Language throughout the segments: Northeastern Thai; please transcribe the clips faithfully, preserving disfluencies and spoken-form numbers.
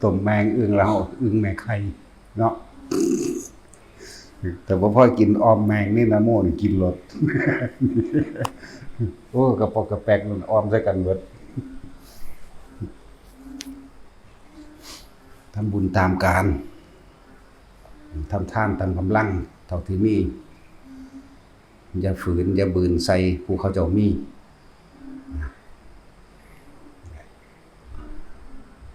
ต้มแมงอึ่งแล้วอึ่งแม่ไข่เนาะ แต่บ่พอกินออมแมงนี่นะโม่นี่กินหลด โอ้กระปอกกระแปกมันออมใส่กันเบิด ทำบุญตามการ ทำทานตามกำลังเท่าที่มี อย่าฝืนอย่าบืนใส่ผู้เขาเจ้ามี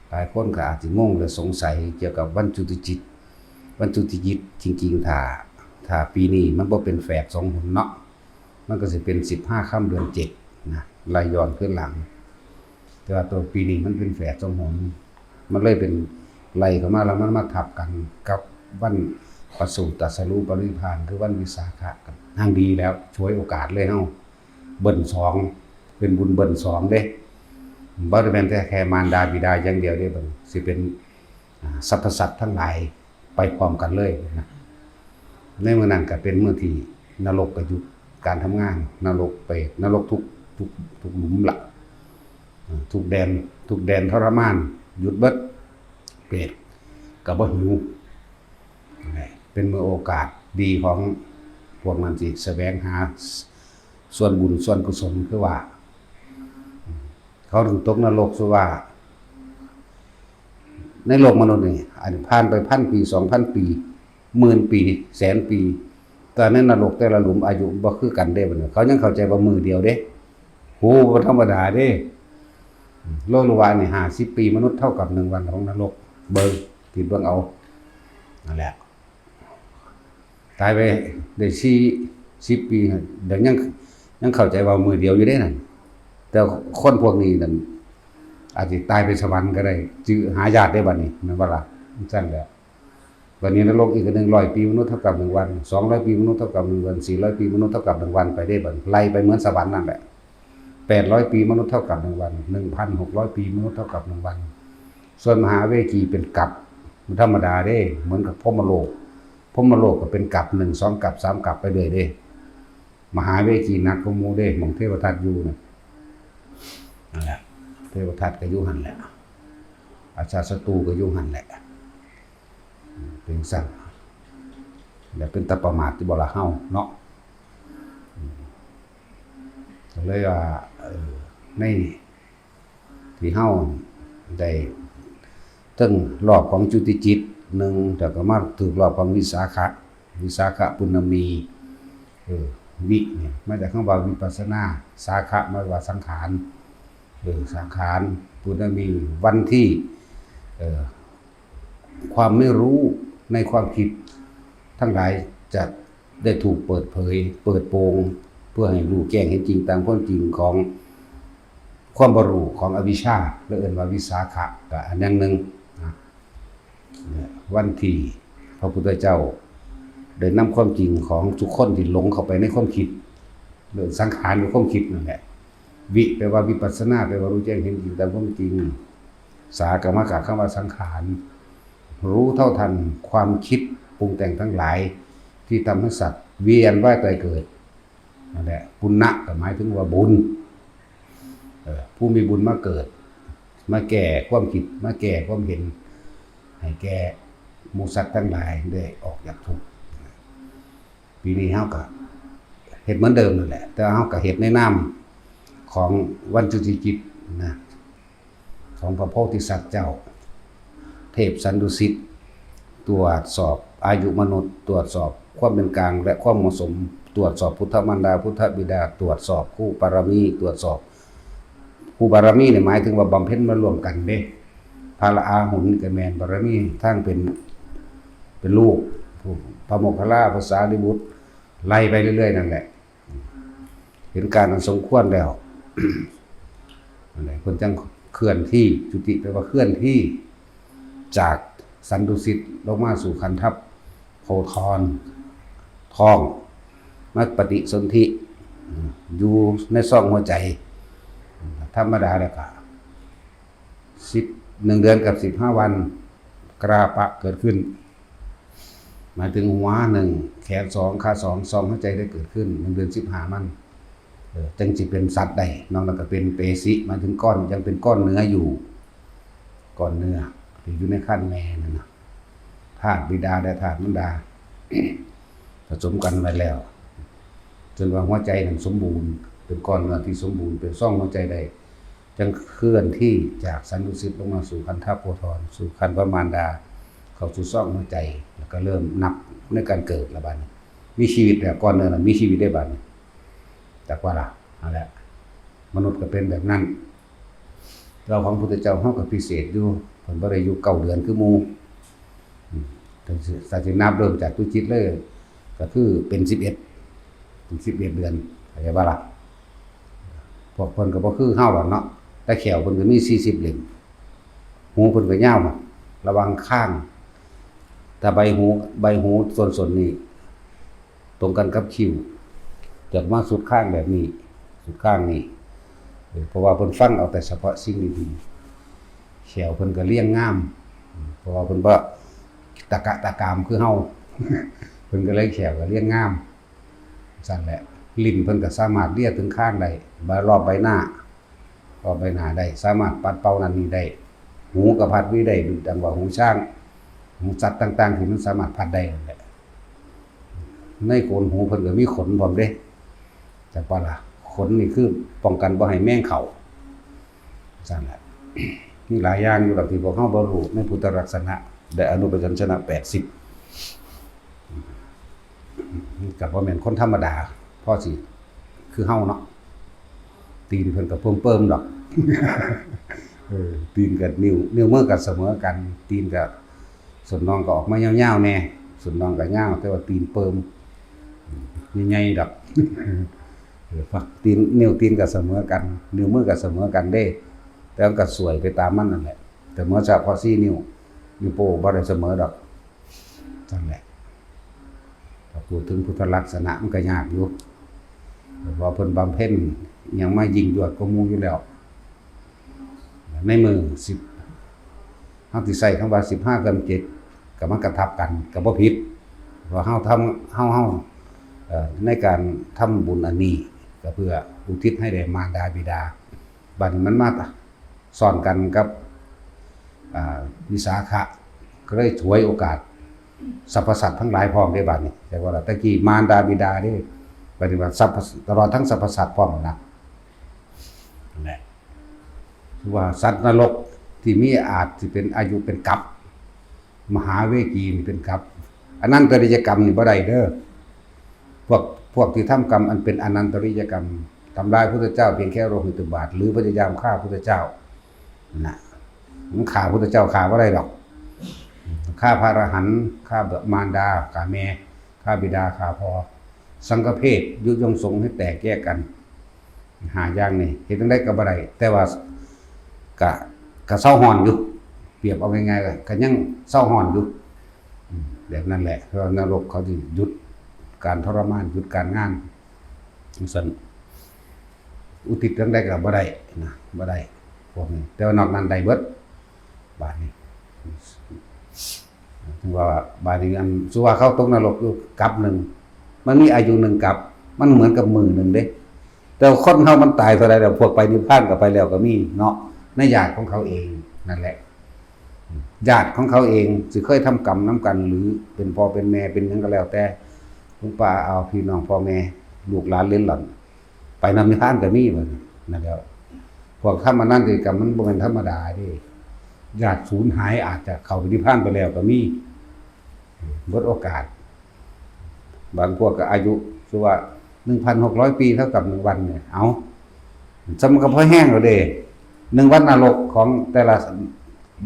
หลายคนก็อาจจะงงและสงสัยเกี่ยวกับวันจุติจิต วันจุติจิตจริงๆ ถ้า ถ้าปีนี้มันบ่เป็นแฝดสองหนเนาะ มันก็สิเป็นสิบห้าค่ำเดือนเจ็ดนะ ไล่ย้อนคืนหลัง แต่ว่าตัวปีนี้มันเป็นแฝดสองหน มันเลยเป็นไล่เข้ามาแล้วมันมาทับกันกับวันประสูติตรัสรู้ปรินิพพาน คือวันวิสาขะ ทางดีแล้ว ฉวยโอกาสเลยเฮา เบิ้ลสอง เป็นบุญเบิ้ลสองเด้ บ่ได้แม่นแต่แค่มารดาบิดาอย่างเดียวเด้ บัดนี้สิเป็น อ่า สรรพสัตว์ทั้งหลายไปพร้อมกันเลยนะ ในมื้อนั้นก็เป็นมื้อที่นรกก็หยุดการทำงาน นรกเปรต นรกทุก ทุก ทุกหลุมละ อ่า ทุกแดน ทุกแดนทรมาน หยุดเบิด เปรตก็บ่หิว เป็นมื้อโอกาสดีของพวกนั้นสิแสวงหาส่วนบุญส่วนกุศล คือว่า เขาถึงตกนรก สุว่า ในโลกมนุษย์นี่ อันผ่านไปพันปี สองพันปี หมื่นปี แสนปี แต่ในนรกแต่ละหลุมอายุบ่คือกันเด้ บัดนี้เขายังเข้าใจว่ามื้อเดียวเด้ โห บ่ธรรมดาเด้ โลกละว่านี่ ห้าสิบปีมนุษย์เท่ากับหนึ่งวันของนรก เบิ่ง คิดเบิ่งเอา นั่นแหละ ตายไปได้สี่สิบปี เดี๋ยวยัง ยังเข้าใจว่ามื้อเดียวอยู่เด้นั่น แต่คนพวกนี้นั่น อาจจะตายไปสวรรค์ก็ได้ จือหายากได้บัดนี้ แม่นบ่ล่ะ จั่งซั่นแหละ บัดนี้นรกอีกหนึ่งร้อยปีมนุษย์เท่ากับหนึ่งวัน สองร้อยปีมนุษย์เท่ากับหนึ่งวัน สี่ร้อยปีมนุษย์เท่ากับหนึ่งวันไปได้บัดนี้ ไล่ไปเหมือนสวรรค์นั่นแหละ แปดร้อยปีมนุษย์เท่ากับหนึ่งวัน หนึ่งพันหกร้อยปีมนุษย์เท่ากับหนึ่งวัน ส่วนมหาเวกีเป็นกัป มันธรรมดาเด้ เหมือนกับพรหมโลก พรหมโลกก็เป็นกัป หนึ่ง สอง กัป สาม กัป ไปเรื่อยเด้ มหาเวกีหนักกว่าหมู่เด้ หม่องเทวทัตอยู่น่ะ นั่นแหละ เทวทัตก็อยู่หั่นแหละ อาชาติศัตรูก็อยู่หั่นแหละ เป็นซั่น แล้วเป็นตาประมาทที่บ่ละเฮาเนาะ ก็เลยว่า เออ ในที่เฮาได้เทิงรอบของจุติจิตหนึ่ง แล้วก็มาถืกรอบของวิสาขะ วิสาขะปุณณมี เออ วิเนี่ยมาจากคำว่าวิปัสสนา สาขะมาว่าสังขาร เออ สังขาร ปุณณมี วันที่ เออ ความไม่รู้ในความคิดทั้งหลายจะได้ถูกเปิดเผย เปิดโปง เพื่อให้รู้แจ้งเห็นจริงตามความจริงของความบ่รู้ของอวิชชา และเอิ้นว่าวิสาขะ ก็อันอย่างหนึ่งนะ วันที่พระพุทธเจ้าได้นำความจริงของทุกคนที่หลงเข้าไปในความคิด เรื่องสังขารคือความคิดนั่นแหละ วิแปลว่าวิปัสสนา แปลว่ารู้แจ้งเห็นจริงตามความจริง สาก็มาจากคำว่าสังขาร รู้เท่าทันความคิดปรุงแต่งทั้งหลาย ที่ทำให้สัตว์เวียนว่ายตายเกิด นั่นแหละ ปุณณะก็หมายถึงว่าบุญ เออ ผู้มีบุญมาเกิด มาแก้ความคิด มาแก้ความเห็น ให้แก่หมู่สัตว์ทั้งหลายได้ออกจากทุกข์ ปีนี้เฮาก็เฮ็ดเหมือนเดิมนั่นแหละ แต่เฮาก็เฮ็ดในนามของวันจุติจิตนะ ของพระโพธิสัตว์เจ้า เทพสันดุสิต ตรวจสอบอายุมนุษย์ ตรวจสอบความเป็นกลางและความเหมาะสม ตรวจสอบพุทธมารดา พุทธบิดา ตรวจสอบคู่บารมี ตรวจสอบคู่บารมีเนี่ยหมายถึงว่าบำเพ็ญมาร่วมกันเด้ พระอราหุลก็แม่นบารมีทางเป็น เป็นลูก พระโมคคัลลา พระสารีบุตร ไล่ไปเรื่อยๆนั่นแหละ เห็นการอันสมควรแล้ว นั่นแหละ เพิ่นจังเคลื่อนที่ จุติแปลว่าเคลื่อนที่ จากสันดุสิตลงมาสู่ขันธโพธรทอง มาปฏิสนธิ อยู่ในซ่องหัวใจ ธรรมดาแล้วก็ สิบ หนึ่งเดือนกับสิบห้าวัน กราปะเกิดขึ้น หมายถึงหัวหนึ่ง แขนสอง ขาสอง ซ่องหัวใจได้เกิดขึ้น หนึ่งเดือนสิบห้าวัน เออ จังสิเป็นสัตว์ได้ นอกนั้นก็เป็นเปสิ หมายถึงก้อน ยังเป็นก้อนเนื้ออยู่ ก้อนเนื้อ อยู่ในครรภ์แม่นั่นนะ ธาตุบิดาและธาตุมารดา ผสมกันไว้แล้ว จนว่าหัวใจนั้นสมบูรณ์ เป็นก้อนเนื้อที่สมบูรณ์ เป็นซ่องหัวใจได้ จั่งเคลื่อนที่จากสันตุสิตลงมาสู่คันธโคฏร สู่คันธมารดา เข้าสู่ซ่องหัวใจ แล้วก็เริ่มนับในการเกิดละบัดนี้ มีชีวิตแล้ว ก้อนเนื้อนั้นมีชีวิตได้บัดนี้ จักว่าล่ะ เอาละ มนุษย์ก็เป็นแบบนั้น แต่ว่าของพุทธเจ้าเฮาก็พิเศษอยู่ เพิ่นบ่ได้อยู่เก้าเดือนคือหมู่ อืม ถ้าสิ ถ้าสินับเริ่มจากตุจิตเลย ก็คือเป็นสิบเอ็ด เป็นสิบเอ็ดเดือน เข้าใจบ่ล่ะ พวกเพิ่นก็บ่คือเฮาดอกเนาะ แต่แข้วเพิ่นก็มีสี่สิบเล่ม หูเพิ่นก็ยาว ระหว่างคาง ถ้าใบหู ใบหูส่วนๆ นี่ ตรงกันกับคิ้ว จะมาสุดคางแบบนี้ สุดคางนี่ เออ เพราะว่าเพิ่นฟังเอาแต่เฉพาะสิ่งดีๆ แข้วเพิ่นก็เรียงงาม เพราะว่าเพิ่นบ่ตะกะตะกามคือเฮา เพิ่นก็เลยแข้วก็เรียงงาม ซั่นแหละ ลิ้นเพิ่นก็สามารถเลียถึงคางได้ ใบ รอบใบหน้า รอบใบหน้าได้ สามารถปัดเป่านั่นนี่ได้ หูก็พัดวีได้ ดังว่าหูช้าง หูสัตว์ต่างๆ ที่มันสามารถพัดได้นั่นแหละ ในโคนหูเพิ่นก็มีขนพร้อมเด้ จักว่าล่ะ ขนนี่คือป้องกันบ่ให้แมงเข้า ซั่นแหละ มีหลายอย่างอยู่ดอกที่พวกเฮาบ่รู้ในพุทธลักษณะ ได้อนุปจัญชนะแปดสิบ ก็บ่แม่นคนธรรมดา พอสิคือเฮาเนาะ ตีนเพิ่นก็เปิ่มๆ ดอก เออ ตีนกับนิ้ว นิ้วมือก็เสมอกัน ตีนก็ ส้นน่องก็ออกมายาวๆ แน่ ส้นน่องก็ยาว แต่ว่าตีนเปิ่ม ใหญ่ๆ ดอก เออ ฝักตีน นิ้วตีนก็เสมอกัน นิ้วมือก็เสมอกันเด้ แต่มันก็สวยไปตามมันนั่นแหละ แต่เมื่อเฉพาะสี่นิ้ว นิ้วโป้บ่ได้เสมอดอก นั่นแหละ ถ้าพูดถึงพุทธลักษณะมันก็ยากอยู่ เพราะว่าเพิ่นบำเพ็ญอิหยังมายิ่งยวดกว่าหมู่อยู่แล้ว ในมื้อสิบ เฮาสิใช้คำว่าสิบห้ากับเจ็ด ก็มันก็ทับกัน ก็บ่ผิด เพราะเฮาทำ เฮา เฮา เอ่อ ในการทำบุญอันนี้ ก็เพื่ออุทิศให้แด่มารดาบิดา บัดนี้มันมาซ้อนกันกับ อ่า วิสาขะ ก็เลยฉวยโอกาส สรรพสัตว์ทั้งหลายพร้อมเด้บัดนี้ แต่ว่าตะกี้มารดาบิดาเด้ บัดนี้ว่าสรรพ ตลอดทั้งสรรพสัตว์พร้อมนะ นั่นแหละ คือว่าสัตว์นรกที่มีอาจสิเป็นอายุเป็นกับ มหาเวกีนี่เป็นกับ อนันตริยกรรมนี่บ่ได้เด้อ พวก พวกที่ทำกรรมอันเป็นอนันตริยกรรม ทำร้ายพุทธเจ้าเพียงแค่โลหิตบาท หรือพยายามฆ่าพุทธเจ้า นะ มันฆ่าพุทธเจ้าฆ่าบ่ได้ดอก ฆ่าพระอรหันต์ ฆ่ามารดา ฆ่าแม่ ฆ่าบิดา ฆ่าพ่อ สังฆเพศ ยุยงสงฆ์ให้แตกแยกกัน ห้าอย่างนี่ เฮ็ดจั่งใดก็บ่ได้ แต่ว่า กะ กะเซาฮ้อนอยู่ เปรียบเอาง่ายๆ ก็ ก็ยังเซาฮ้อนอยู่ อืม แบบนั้นแหละ เพราะว่านรกเขาสิหยุดการทรมาน หยุดการงาน จั่งซั้น อุทิศจั่งใดก็บ่ได้นะ บ่ได้ พวกนี้ แต่ว่านอกนั้นได้เบิด บาดนี้ ถึงว่าบาดนี้อัน สุว่าเขาตกนรกอยู่กับหนึ่ง มันมีอายุหนึ่งกับ มันเหมือนกับมื้อหนึ่งเด้ แต่ว่าคนเฮามันตายเท่าใดแล้ว พวกไปนิพพานก็ไปแล้วก็มีเนาะ ในญาติของเขาเองนั่นแหละ ญาติของเขาเองสิเคยทำกรรมนำกัน หรือเป็นพ่อเป็นแม่เป็นหยังก็แล้วแต่ ลุงป้าอา พี่น้องพ่อแม่ ลูกหลานเหลนหลน ไปนำนิพพานก็มีบัดนี้ นั่นแหล้ว พวกทำอนันตริยกรรมมันบ่แม่นธรรมดาเด้ ญาติสูญหายอาจจะเข้าไปนิพพานไปแล้วก็มี เบิดโอกาส บางพวกก็อายุ คือว่า หนึ่งพันหกร้อย ปีเท่ากับหนึ่งวันเนี่ย เอา ซ้ำก็พอแฮงแล้วเด้ หนึ่งวันนรกของแต่ละ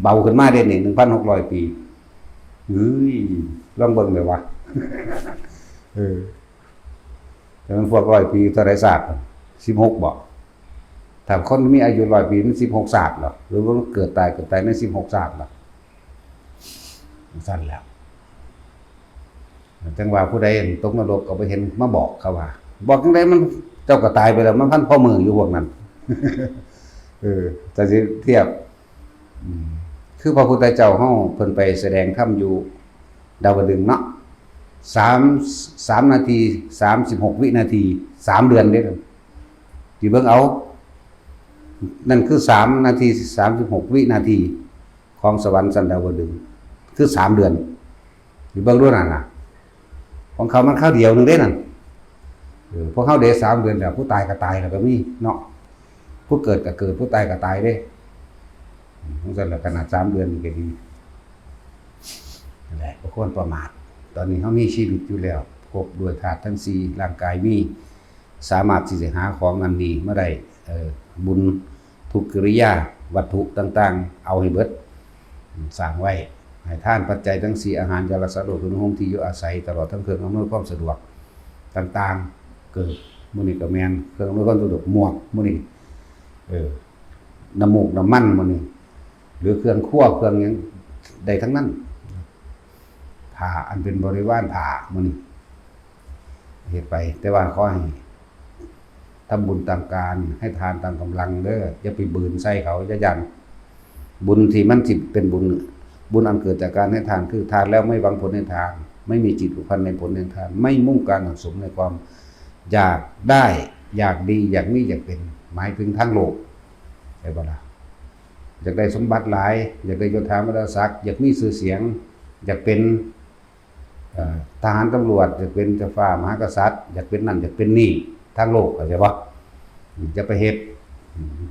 เบาขึ้นมาเด้นี่ หนึ่งพันหกร้อย ปี เฮ้ย ลองเบิ่งเด้อวะ เออ แต่มันพวกร้อยปีเท่าใดชาติ สิบหก บ่ ถ้าคนมีอายุร้อยปีมันสิบหกชาติเหรอ หรือว่ามันเกิดตาย เกิดตายในสิบหกชาติเหรอ ซั่นแหล้ว จั่งว่าผู้ใดตกนรกก็บ่เห็นมาบอกเขาว่า บอกจั่งใดมัน เจ้าก็ตายไปแล้ว มันพันพ่อมืออยู่พวกนั้น เออ แต่สิเทียบ อืม คือพระพุทธเจ้าเฮาเพิ่นไปแสดงธรรมอยู่ดาวดึงส์เนาะ สาม สามนาที สามสิบหก วินาที สามเดือนเด้ สิเบิ่งเอา นั่นคือ สามนาที สามสิบหก วินาที ของสวรรค์ชั้นดาวดึงส์ คือสามเดือน อยู่เบิ่งดูนั่นน่ะ ของเขามันคราวเดียวหนึ่งเด้นั่น เออ พวกเขาเด้สามเดือนแล้ว ผู้ตายก็ตายแล้วก็มีเนาะ ผู้เกิดก็เกิด ผู้ตายก็ตายเด้ อืม ของฉันละขนาดสามเดือนนี่ก็ดี นั่นแหละ บ่ควรประมาท ตอนนี้เขามีชีวิตอยู่แล้ว ครบด้วยธาตุทั้งสี่ ร่างกายมี สามารถที่จะหาของนั่นนี่มาได้ เออ บุญทุกกิริยา วัตถุต่างๆ เอาให้เบิด สร้างไว้ ให้ทานปัจจัยทั้งสี่ อาหาร ยารักษาโรค เครื่องนุ่งห่ม ที่อยู่อาศัย ตลอดทั้งเครื่องอำนวยความสะดวกต่างๆ เกิด มื้อนี้ก็แม่น เครื่องอำนวยความสะดวก หมวก มื้อนี้ เออ น้ำมูกน้ำมัน มื้อนี้ หรือเครื่องครัว เครื่องหยัง ได้ทั้งนั้น ผ้าอันเป็นบริวารผ้า มื้อนี้ เฮ็ดไป แต่ว่าขอให้ทำบุญตามการ ให้ทานตามกำลังเด้อ อย่าไปบืนใส่เขา อย่าย้าน บุญที่มันสิเป็นบุญ บุญอันเกิดจากการให้ทาน คือทานแล้วไม่หวังผลในทาน ไม่มีจิตผูกพันในผลในทาน ไม่มุ่งการสั่งสมในความอยากได้ อยากดี อยากมี อยากเป็น หมายถึงทางโลก ใช่ปะล่ะ อยากได้สมบัติหลาย อยากได้ยศถาบรรดาศักดิ์ อยากมีชื่อเสียง อยากเป็น เอ่อ ทหารตำรวจ อยากเป็นเจ้าฟ้ามหากษัตริย์ อยากเป็นนั่น อยากเป็นนี่ ทางโลก เข้าใจปะ อย่าไปเฮ็ด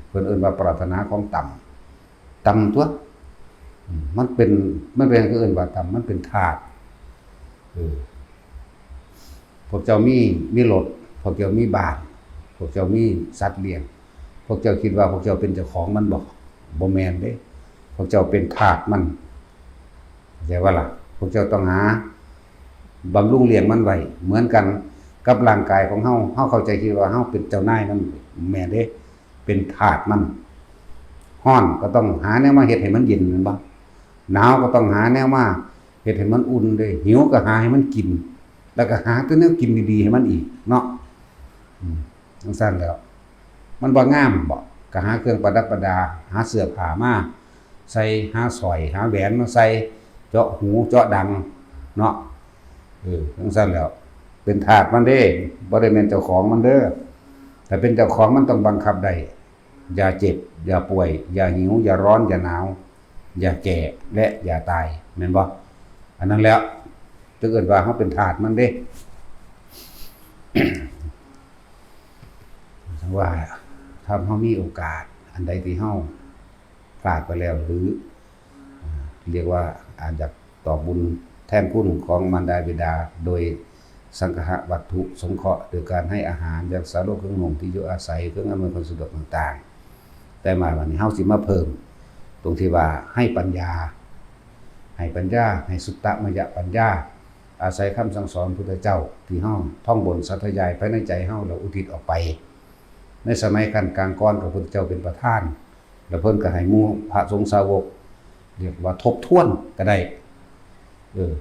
เพิ่นเอิ้นว่าปรารถนาของต่ำ ต่ำตั๊ว มันเป็น มันเป็นหยังคือเอิ้นว่าต่ำ มันเป็นธาตุ เออ พวกเจ้ามี มีรถ พวกเจ้ามีบ้าน พวกเจ้ามีสัตว์เลี้ยง พวกเจ้าคิดว่าพวกเจ้าเป็นเจ้าของมันบ่ บ่แม่นเด้ พวกเจ้าเป็นทาสมัน เข้าใจบ่ล่ะ พวกเจ้าต้องหาบำรุงเลี้ยงมันไว้ เหมือนกันกับร่างกายของเฮา เฮาเข้าใจคิดว่าเฮาเป็นเจ้านายมัน แม่นเด้ เป็นทาสมัน ร้อนก็ต้องหาแนวมาเฮ็ดให้มันเย็น แม่นบ่ หนาวก็ต้องหาแนวมาเฮ็ดให้มันอุ่นเด้ หิวก็หาให้มันกิน แล้วก็หาแต่แนวกินดีๆ ให้มันอีกเนาะ อืม จั่งซั้นแหล้ว มันบ่งามบ่ ก็หาเครื่องประดับประดา หาเสื้อผ้ามาใส่ หาสร้อย หาแหวนมาใส่ เจาะหู เจาะดัง เนาะ เออ จั่งซั้นแหล้ว เป็นทาสมันเด้ บ่ได้แม่นเจ้าของมันเด้อ ถ้าเป็นเจ้าของมันต้องบังคับได้ อย่าเจ็บ อย่าป่วย อย่าหิว อย่าร้อน อย่าหนาว อย่าแก่ และอย่าตาย แม่นบ่ อันนั้นแหล้ว จั่งเอิ้นว่าเฮาเป็นทาสมันเด้ ว่าถ้าเฮามีโอกาส อันใดที่เฮาพลาดไปแล้ว หรือ อ่า เรียกว่าอาจจะตอบบุญแทนคุณของมารดาบิดา โดยสังคหะวัตถุสงเคราะห์ โดยการให้อาหาร ยารักษาโรค เครื่องนุ่ง ที่อยู่อาศัย เครื่องอำนวยความสะดวกต่างๆ แต่มาวันนี้เฮาสิมาเพิ่มตรงที่ว่าให้ปัญญา ให้ปัญญา ให้สุตตมยปัญญา อาศัยคำสั่งสอนพุทธเจ้าที่เฮาท่องบนสาธยายภายในใจเฮา แล้วอุทิศออกไป ในสมัยขั้นกลางก่อนก็พุทธเจ้าเป็นประธาน แล้วเพิ่นก็ให้หมู่พระสงฆ์สาวก เรียกว่าทบทวนก็ได้ เออ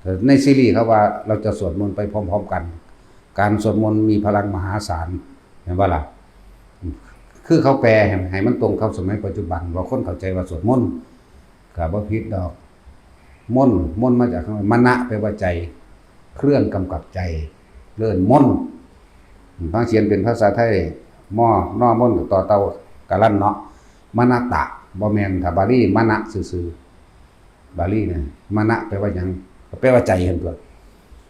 แต่ในซีรีส์เขาว่าเราจะสวดมนต์ไปพร้อมๆกัน การสวดมนต์มีพลังมหาศาล เห็นบ่ล่ะ คือเขาแปลให้ ให้มันตรงกับสมัยปัจจุบัน ว่าคนเข้าใจว่าสวดมนต์ ก็บ่ผิดดอก มนต์ มนต์มาจากคำว่ามนะ แปลว่าใจ เครื่องกำกับใจ เอิ้นมนต์ ฟังเสียงเป็นภาษาไทย มอ นอ มนต์ ต่อเต่า กะลันเนาะ มนะตะ บ่แม่น ถ้าบาลี มนะซื่อๆ บาลีเนี่ย มนะแปลว่าหยัง ก็แปลว่าใจหั่นตั๊ว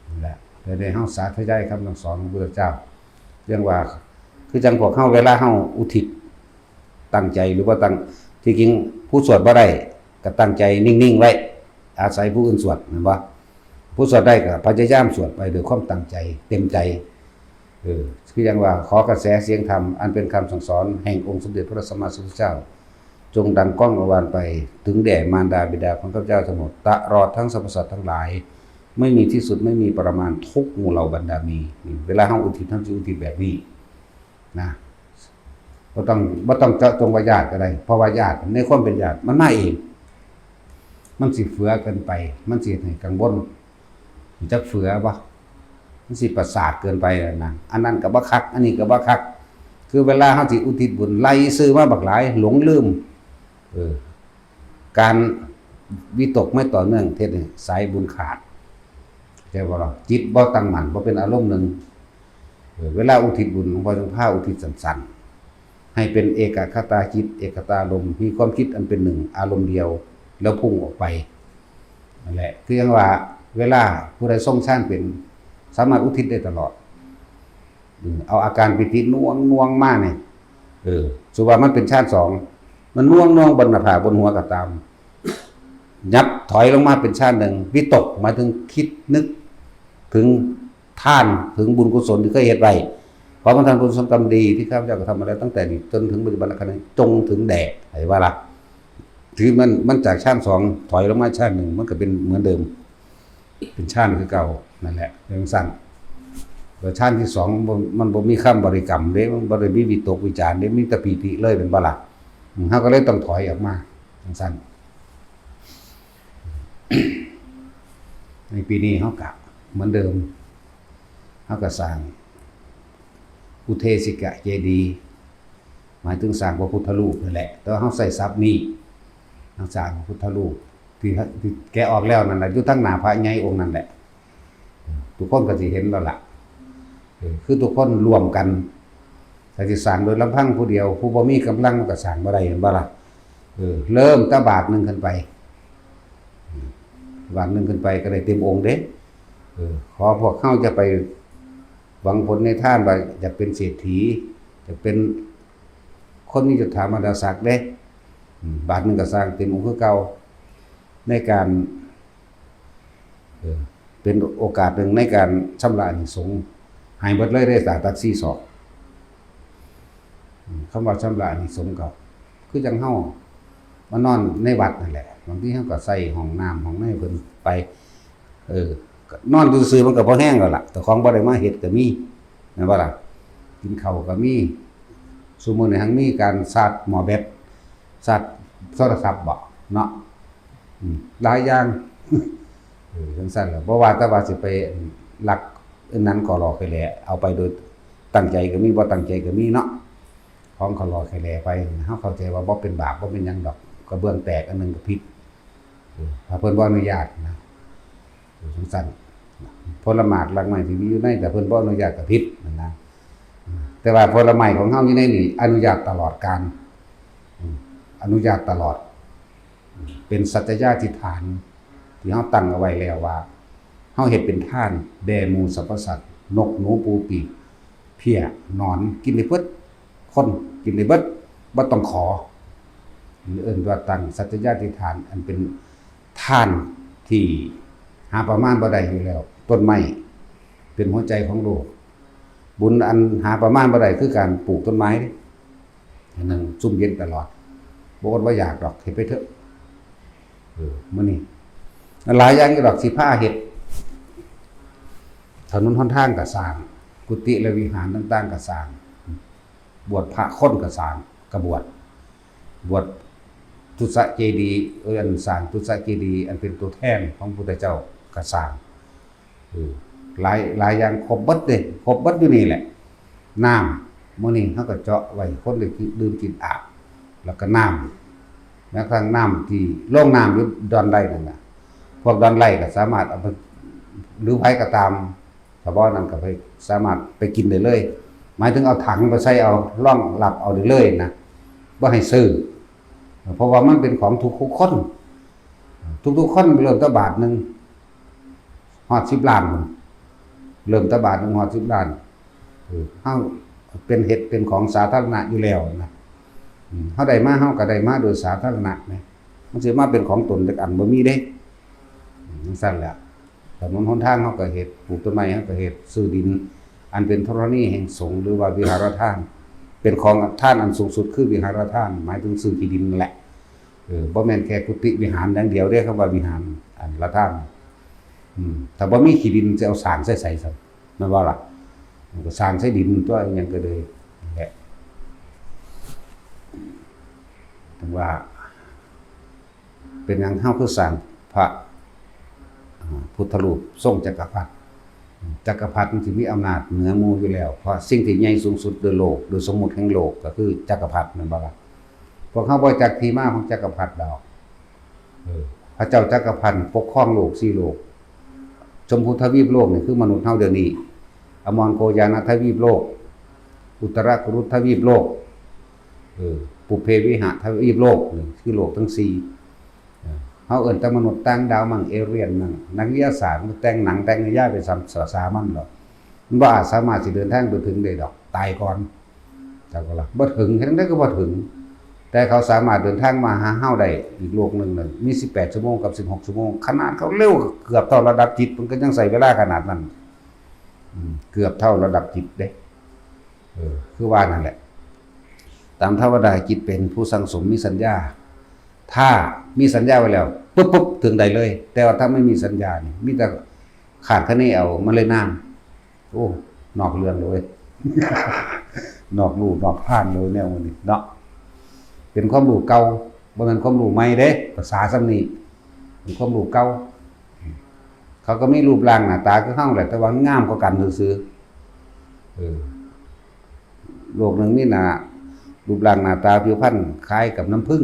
นั่นแหละ แต่ในเฮาสาธยายคำสั่งสอนของพระพุทธเจ้า เรื่องว่า คือจั่งพวกเฮาเวลาเฮาอุทิศ ตั้งใจหรือว่าตั้ง ที่จริงผู้สวดบ่ได้ ก็ตั้งใจนิ่งๆไว้ อาศัยผู้อื่นสวด แม่นบ่ ผู้สวดได้ก็พยายามสวดไปด้วยความตั้งใจ เต็มใจ เออ คืออย่างว่า ขอกระแสเสียงธรรม อันเป็นคำสั่งสอนแห่งองค์สมเด็จพระสัมมาสัมพุทธเจ้า จงดังก้องกังวานไป ถึงแด่มารดาบิดาของข้าพเจ้าทั้งหมด ตลอดทั้งสรรพสัตว์ทั้งหลาย ไม่มีที่สุด ไม่มีประมาณ ทุกหมู่เหล่าบรรดามี นี่ เวลาเฮาอุทิศ เฮาสิอุทิศแบบนี้ นะ บ่ต้อง บ่ต้องเจาะจงว่าญาติก็ได้ เพราะว่าญาติ ในความเป็นญาติ มันมาเอง มันสิเฟือเกินไป มันสิเฮ็ดให้กังวล จักเฟือบ่ มันสิประสาทเกินไปแล้วนะ อันนั้นก็บ่คัก อันนี้ก็บ่คัก คือเวลาเฮาสิอุทิศบุญ ไล่ซื่อมาบักหลาย หลงลืม เออ การวิตกไม่ต่อเนื่อง เฮ็ดให้สายบุญขาด เข้าใจบ่ล่ะ จิตบ่ตั้งมั่น บ่เป็นอารมณ์หนึ่ง เออ เวลาอุทิศบุญ หลวงพ่อจึงพาอุทิศสั้นๆ ให้เป็นเอกคตาจิต เอกคตารมณ์ มีความคิดอันเป็นหนึ่ง อารมณ์เดียว แล้วพุ่งออกไป นั่นแหละ คือยังว่า เวลาผู้ใดทรงฌานเป็น สามารถอุทิศได้ตลอด อืม เอาอาการปีติหน่วงหน่วงมาเนี่ย เออ สมมุติว่ามันเป็นฌานสอง มันหน่วงหน่วงบนหน้าผากบนหัวก็ตาม ยับถอยลงมาเป็นฌานหนึ่ง วิตกหมายถึงคิดนึกถึงทาน ถึงบุญกุศลที่เคยเฮ็ดไว้ ขอประทานกุศลกรรมดีที่ข้าพเจ้ากระทำมาแล้วตั้งแต่นี้จนถึงปัจจุบันขณะนี้ จงถึงแด่ ให้ว่าละ ถือมัน มันจากฌานสองถอยลงมาฌานหนึ่ง มันก็เป็นเหมือนเดิม เป็นฌานคือเก่า นั่นแหละ จั่งซั้น แล้วฌานที่สองมันบ่ มันบ่มีคำบริกรรมเด้ มันบ่ได้มีวิตกวิจารเด้ มีแต่ปีติเลย แม่นบ่ล่ะ อืม เฮาก็เลยต้องถอยออกมา จั่งซั้น ในปีนี้เฮากะเหมือนเดิม เฮากะสร้างอุเทสิกะเจดีย์ หมายถึงสร้างพระพุทธรูปนั่นแหละ แต่ว่าเฮาใช้ศัพท์นี้ เฮาสร้างพระพุทธรูปที่ ที่แกะออกแล้วนั่นแหละ อยู่ทางหน้าพระใหญ่องค์นั่นแหละ ทุกคนก็สิเห็นแล้วล่ะ เออ คือทุกคนร่วมกัน ถ้าสิสร้างโดยลำพังผู้เดียว ผู้บ่มีกำลังมันก็สร้างบ่ได้ แม่นบ่ล่ะ เออ เริ่มแต่บาทหนึ่งขึ้นไป บาทหนึ่งขึ้นไปก็ได้เต็มองค์เด้ เออ ขอพวกเฮาจะไปหวังผลในทานว่าอยากเป็นเศรษฐี อยากเป็นคนมียศถามหาศักดิ์เด้ อืม บาทหนึ่งก็สร้างเต็มองค์คือเก่า ในการ เออ เป็นโอกาสหนึ่งในการชำระอานิสงส์ ให้เบิดเลยได้สาตักสี่ศอก อืม คำว่าชำระอานิสงส์ก็คือจั่งเฮามานอนในวัดนั่นแหละ บางทีเฮาก็ใส่ห้องน้ำห้องในเพิ่นไป เออ ก็นอนซื่อๆมันก็พอแห้งแล้วล่ะ แต่ของบ่ได้มาเฮ็ดก็มี แม่นบ่ล่ะ กินข้าวก็มี ซุมื้อนี้หั้งมีการชาร์จหม้อแบต ชาร์จโทรศัพท์บ่เนาะ อืม หลายอย่าง เออ จั่งซั้นแหละ บ่ว่าแต่ว่าสิไปลักอันนั้นก็รอแค่แหละ เอาไปโดยตั้งใจก็มี บ่ตั้งใจก็มีเนาะ ของก็รอแค่แหละไป เฮาเข้าใจว่าบ่เป็นบาป บ่เป็นหยังดอก กระเบื้องแตกอันหนึ่งก็ผิด เออ ถ้าเพิ่นบ่อนุญาตนะ เออ จั่งซั้น ผลหมากรากไม้ที่มีอยู่ใน แต่เพิ่นบ่อนุญาตก็ผิดนั่นนะ แต่ว่าผลไม้ของเฮาอยู่ในนี่อนุญาตตลอดกาล อืม อนุญาตตลอด เป็นสัจจยาธิษฐานที่เฮาตั้งเอาไว้แล้วว่า เฮาเฮ็ดเป็นทานแด่หมู่สรรพสัตว์ นกหนูปูปีก เพี้ยหนอนกินได้เบิด คนกินได้เบิด บ่ต้องขอ เอิ้นว่าตั้งสัจจยาธิษฐาน อันเป็นทานที่หาประมาณบ่ได้อยู่แล้ว ต้นไม้เป็นหัวใจของโลก บุญอันหาประมาณบ่ได้คือการปลูกต้นไม้เด้ อันนั้นซุ่มเย็นตลอด บ่อดบ่อยากดอก เฮ็ดไปเถอะ เออ มื้อนี้ หลายอย่างอยู่ดอกสิพาเฮ็ด ถนนหนทางก็สร้าง กุฏิและวิหารต่างๆก็สร้าง บวชพระคนก็สร้าง ก็บวช บวชตุสะเจดีย์ เอิ้นสร้างตุสะเจดีย์ อันเป็นตัวแทนของพุทธเจ้าก็สร้าง เออ หลาย หลายอย่างครบเบิดเด้ ครบเบิดอยู่นี่แหละ น้ำ มื้อนี้เฮาก็เจาะไว้ คนได้กิน ดื่มกินอาบ แล้วก็น้ำ แม้กระทั่งน้ำที่โรงน้ำอยู่ดอนไร่นั่นน่ะ พวกดอนไร่ก็สามารถเอาไป หรือไผก็ตาม ถ้าบ่นั้นก็ไป สามารถไปกินได้เลย หมายถึงเอาถังไปใส่ เอารองรับเอาได้เลยนะ บ่ให้ซื้อ เพราะว่ามันเป็นของทุกๆคน ทุกๆคนเริ่มแต่บาทหนึ่ง ฮอดสิบล้านพุ้น เริ่มแต่บาทหนึ่งฮอดสิบล้าน เออ เฮาเป็น เฮ็ดเป็นของสาธารณะอยู่แล้วนะ อืม เฮาได้มา เฮาก็ได้มาโดยสาธารณะนะ มันสิมาเป็นของตนจักอันบ่มีเด้ อืม จั่งซั้นแหละ ถนนหนทางเฮาก็เฮ็ด ปลูกต้นไม้เฮาก็เฮ็ด ซื้อดิน อันเป็นธรณีแห่งสงฆ์ หรือว่าวิหารทาน เป็นของทานอันสูงสุดคือวิหารทาน หมายถึงซื้อที่ดินนั่นแหละ เออ บ่แม่นแค่กุฏิวิหารอย่างเดียวเด้ คำว่าวิหาร อันละทาน อืม ถ้าบ่มีขี้ดินจะเอาสร้างใส่ไสซั่น แม่นบ่ล่ะ มันก็สร้างใส่ดินตัว อิหยังก็เลย นั่นแหละ ถึงว่า เป็นหยังเฮาคือสร้างพระ อ่า พุทธรูปทรงจักรพรรดิ จักรพรรดิมันสิมีอำนาจเหนือหมู่อยู่แล้ว เพราะสิ่งที่ใหญ่สูงสุดโดยโลก โดยสมมุติแห่งโลกก็คือจักรพรรดิ แม่นบ่ล่ะ พวกเฮาบ่จักที่มาของจักรพรรดิดอก เออ พระเจ้าจักรพรรดิปกครองโลกสี่โลก ชมพูทวีปโลกนี่คือมนุษย์เฮาเดี๋ยวนี้ อมรโคยานทวีปโลก อุตรกุรุทวีปโลก เออ ปุพเพวิหะทวีปโลกนี่คือโลกทั้งสี่ เออ เฮาเอิ้นแต่มนุษย์ต่างดาวมั่ง เอเลียนมั่ง นักวิทยาศาสตร์มันแต่งหนังแต่งนิยายไปสามสาสามันหรอก มันบ่อาจสามารถสิเดินทางไปถึงได้ดอก ตายก่อน จักว่าล่ะ บ่ถึง เฮ็ดจั่งใดก็บ่ถึง แต่เขาสามารถเดินทางมาหาเฮาได้อีกโลกหนึ่งน่ะ มีสิบแปดชั่วโมงกับสิบหกชั่วโมง ขนาดเขาเร็วเกือบเท่าระดับจิต มันก็ยังใช้เวลาขนาดนั้น อืม เกือบเท่าระดับจิตเด้ เออ คือว่านั่นแหละ ตามธรรมดาจิตเป็นผู้สั่งสมมีสัญญา ถ้ามีสัญญาไว้แล้ว ปุ๊บปุ๊บ ถึงได้เลย แต่ว่าถ้าไม่มีสัญญานี่ มีแต่คาดคะเนเอา มันเลยนาน โอ้ นอกเรื่องเลย นอกลู่นอกทางเลยแนวนี้เนาะ เป็นความรู้เก่า บ่แม่นความรู้ใหม่เด้ ภาษาส่ำนี้ เป็นความรู้เก่า เขาก็มีรูปร่างหน้าตาคือเฮาแหละ แต่ว่างามกว่ากันซื่อๆ เออ โลกหนึ่งมีหน้า รูปร่างหน้าตาผิวพรรณคล้ายกับน้ำผึ้ง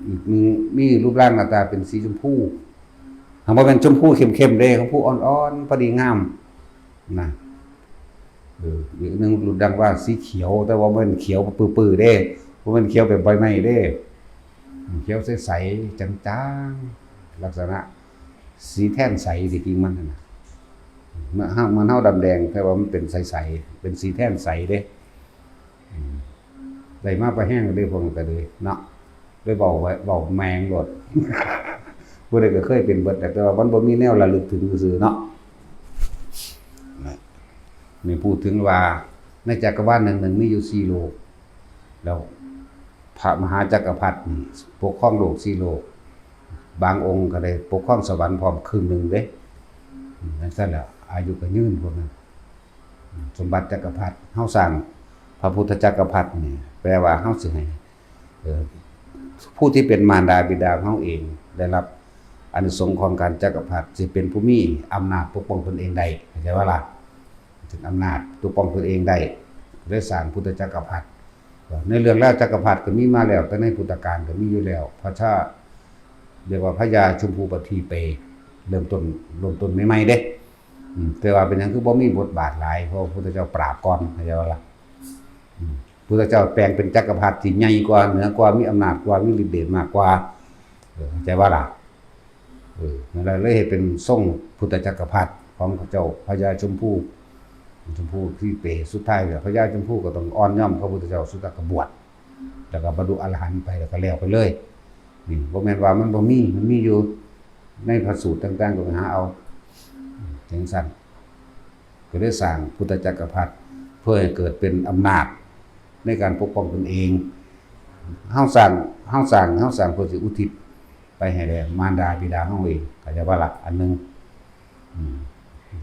อีกหนึ่งมีรูปร่างหน้าตาเป็นสีชมพู หากว่าเป็นชมพูเข้มๆเด้ ชมพูอ่อนๆ พอดีงามนะ เออ อีกหนึ่งรูปร่างว่าสีเขียว แต่ว่าบ่แม่นเขียวปื้อๆเด้ บ่แม่นเขียวแบบใบไม้เด้ เขียวใสๆ จางๆ ลักษณะสีแทนใส ที่จริงมันน่ะนะ เหมือนเฮา เหมือนเฮาดำแดง แต่ว่ามันเป็นใสๆ เป็นสีแทนใสเด้ อืม ได้มาประแห้งเด้ พวกนั้นก็เลยเนาะ เลยเว้าไว้ เว้าแมงโลด ผู้ใดก็เคยเป็นเบิด แต่ว่ามันบ่มีแนวระลึกถึงซื่อๆเนาะ นี่พูดถึงว่าในจักรวาลหนึ่งหนึ่งมีอยู่สี่โลก แล้วพระมหาจักรพรรดินี่ปกครองโลกสี่โลก บางองค์ก็ได้ปกครองสวรรค์พร้อมครึ่งหนึ่งเด้ อืม จั่งซั้นแหละ อายุก็ยืนพวกนั้น อืม สมบัติจักรพรรดิ เฮาสร้างพระพุทธจักรพรรดินี่ แปลว่าเฮาสิให้ เอ่อ ผู้ที่เป็นมารดาบิดาของเฮาเอง ได้รับอานิสงส์ของการจักรพรรดิ สิเป็นผู้มีอำนาจปกป้องตนเองได้ เข้าใจบ่ล่ะ ถึงอำนาจปกป้องตนเองได้ ได้สร้างพุทธจักรพรรดิ ในเรื่องราวจักรพรรดิก็มีมาแล้ว แต่ในพุทธกาลก็มีอยู่แล้ว พระชา เรียกว่าพญาชมพูปทีเป เริ่มต้น เริ่มต้นใหม่ๆเด้ อืม แต่ว่าเป็นหยังคือบ่มีบทบาทหลาย เพราะพระพุทธเจ้าปราบก่อน เข้าใจบ่ล่ะ อืม พุทธเจ้าแปลงเป็นจักรพรรดิที่ใหญ่กว่า เหนือกว่า มีอำนาจกว่า มีฤทธิ์เดชมากกว่า เออ เข้าใจบ่ล่ะ เออ นั่นแหละ เลยเฮ็ดเป็นทรงพุทธจักรพรรดิของพระเจ้าพญาชมพู ชมพูที่เป สุดท้ายแล้วพญาชมพูก็ต้องอ่อนยอมกับพระพุทธเจ้า สุดท้ายก็บวช แล้วก็บรรลุอรหันต์ไป แล้วก็แล้วไปเลย นี่ บ่แม่นว่ามันบ่มี มันมีอยู่ ในพระสูตรต่างๆ ก็ไปหาเอา จั่งซั้น ก็ได้สร้างพุทธจักรพรรดิ เพื่อให้เกิดเป็นอำนาจในการปกป้องตนเอง เฮาสร้าง เฮาสร้าง เฮาสร้างเพื่อสิอุทิศไปให้แด่มารดาบิดาเฮาเอง เข้าใจบ่ล่ะ อันหนึ่ง อืม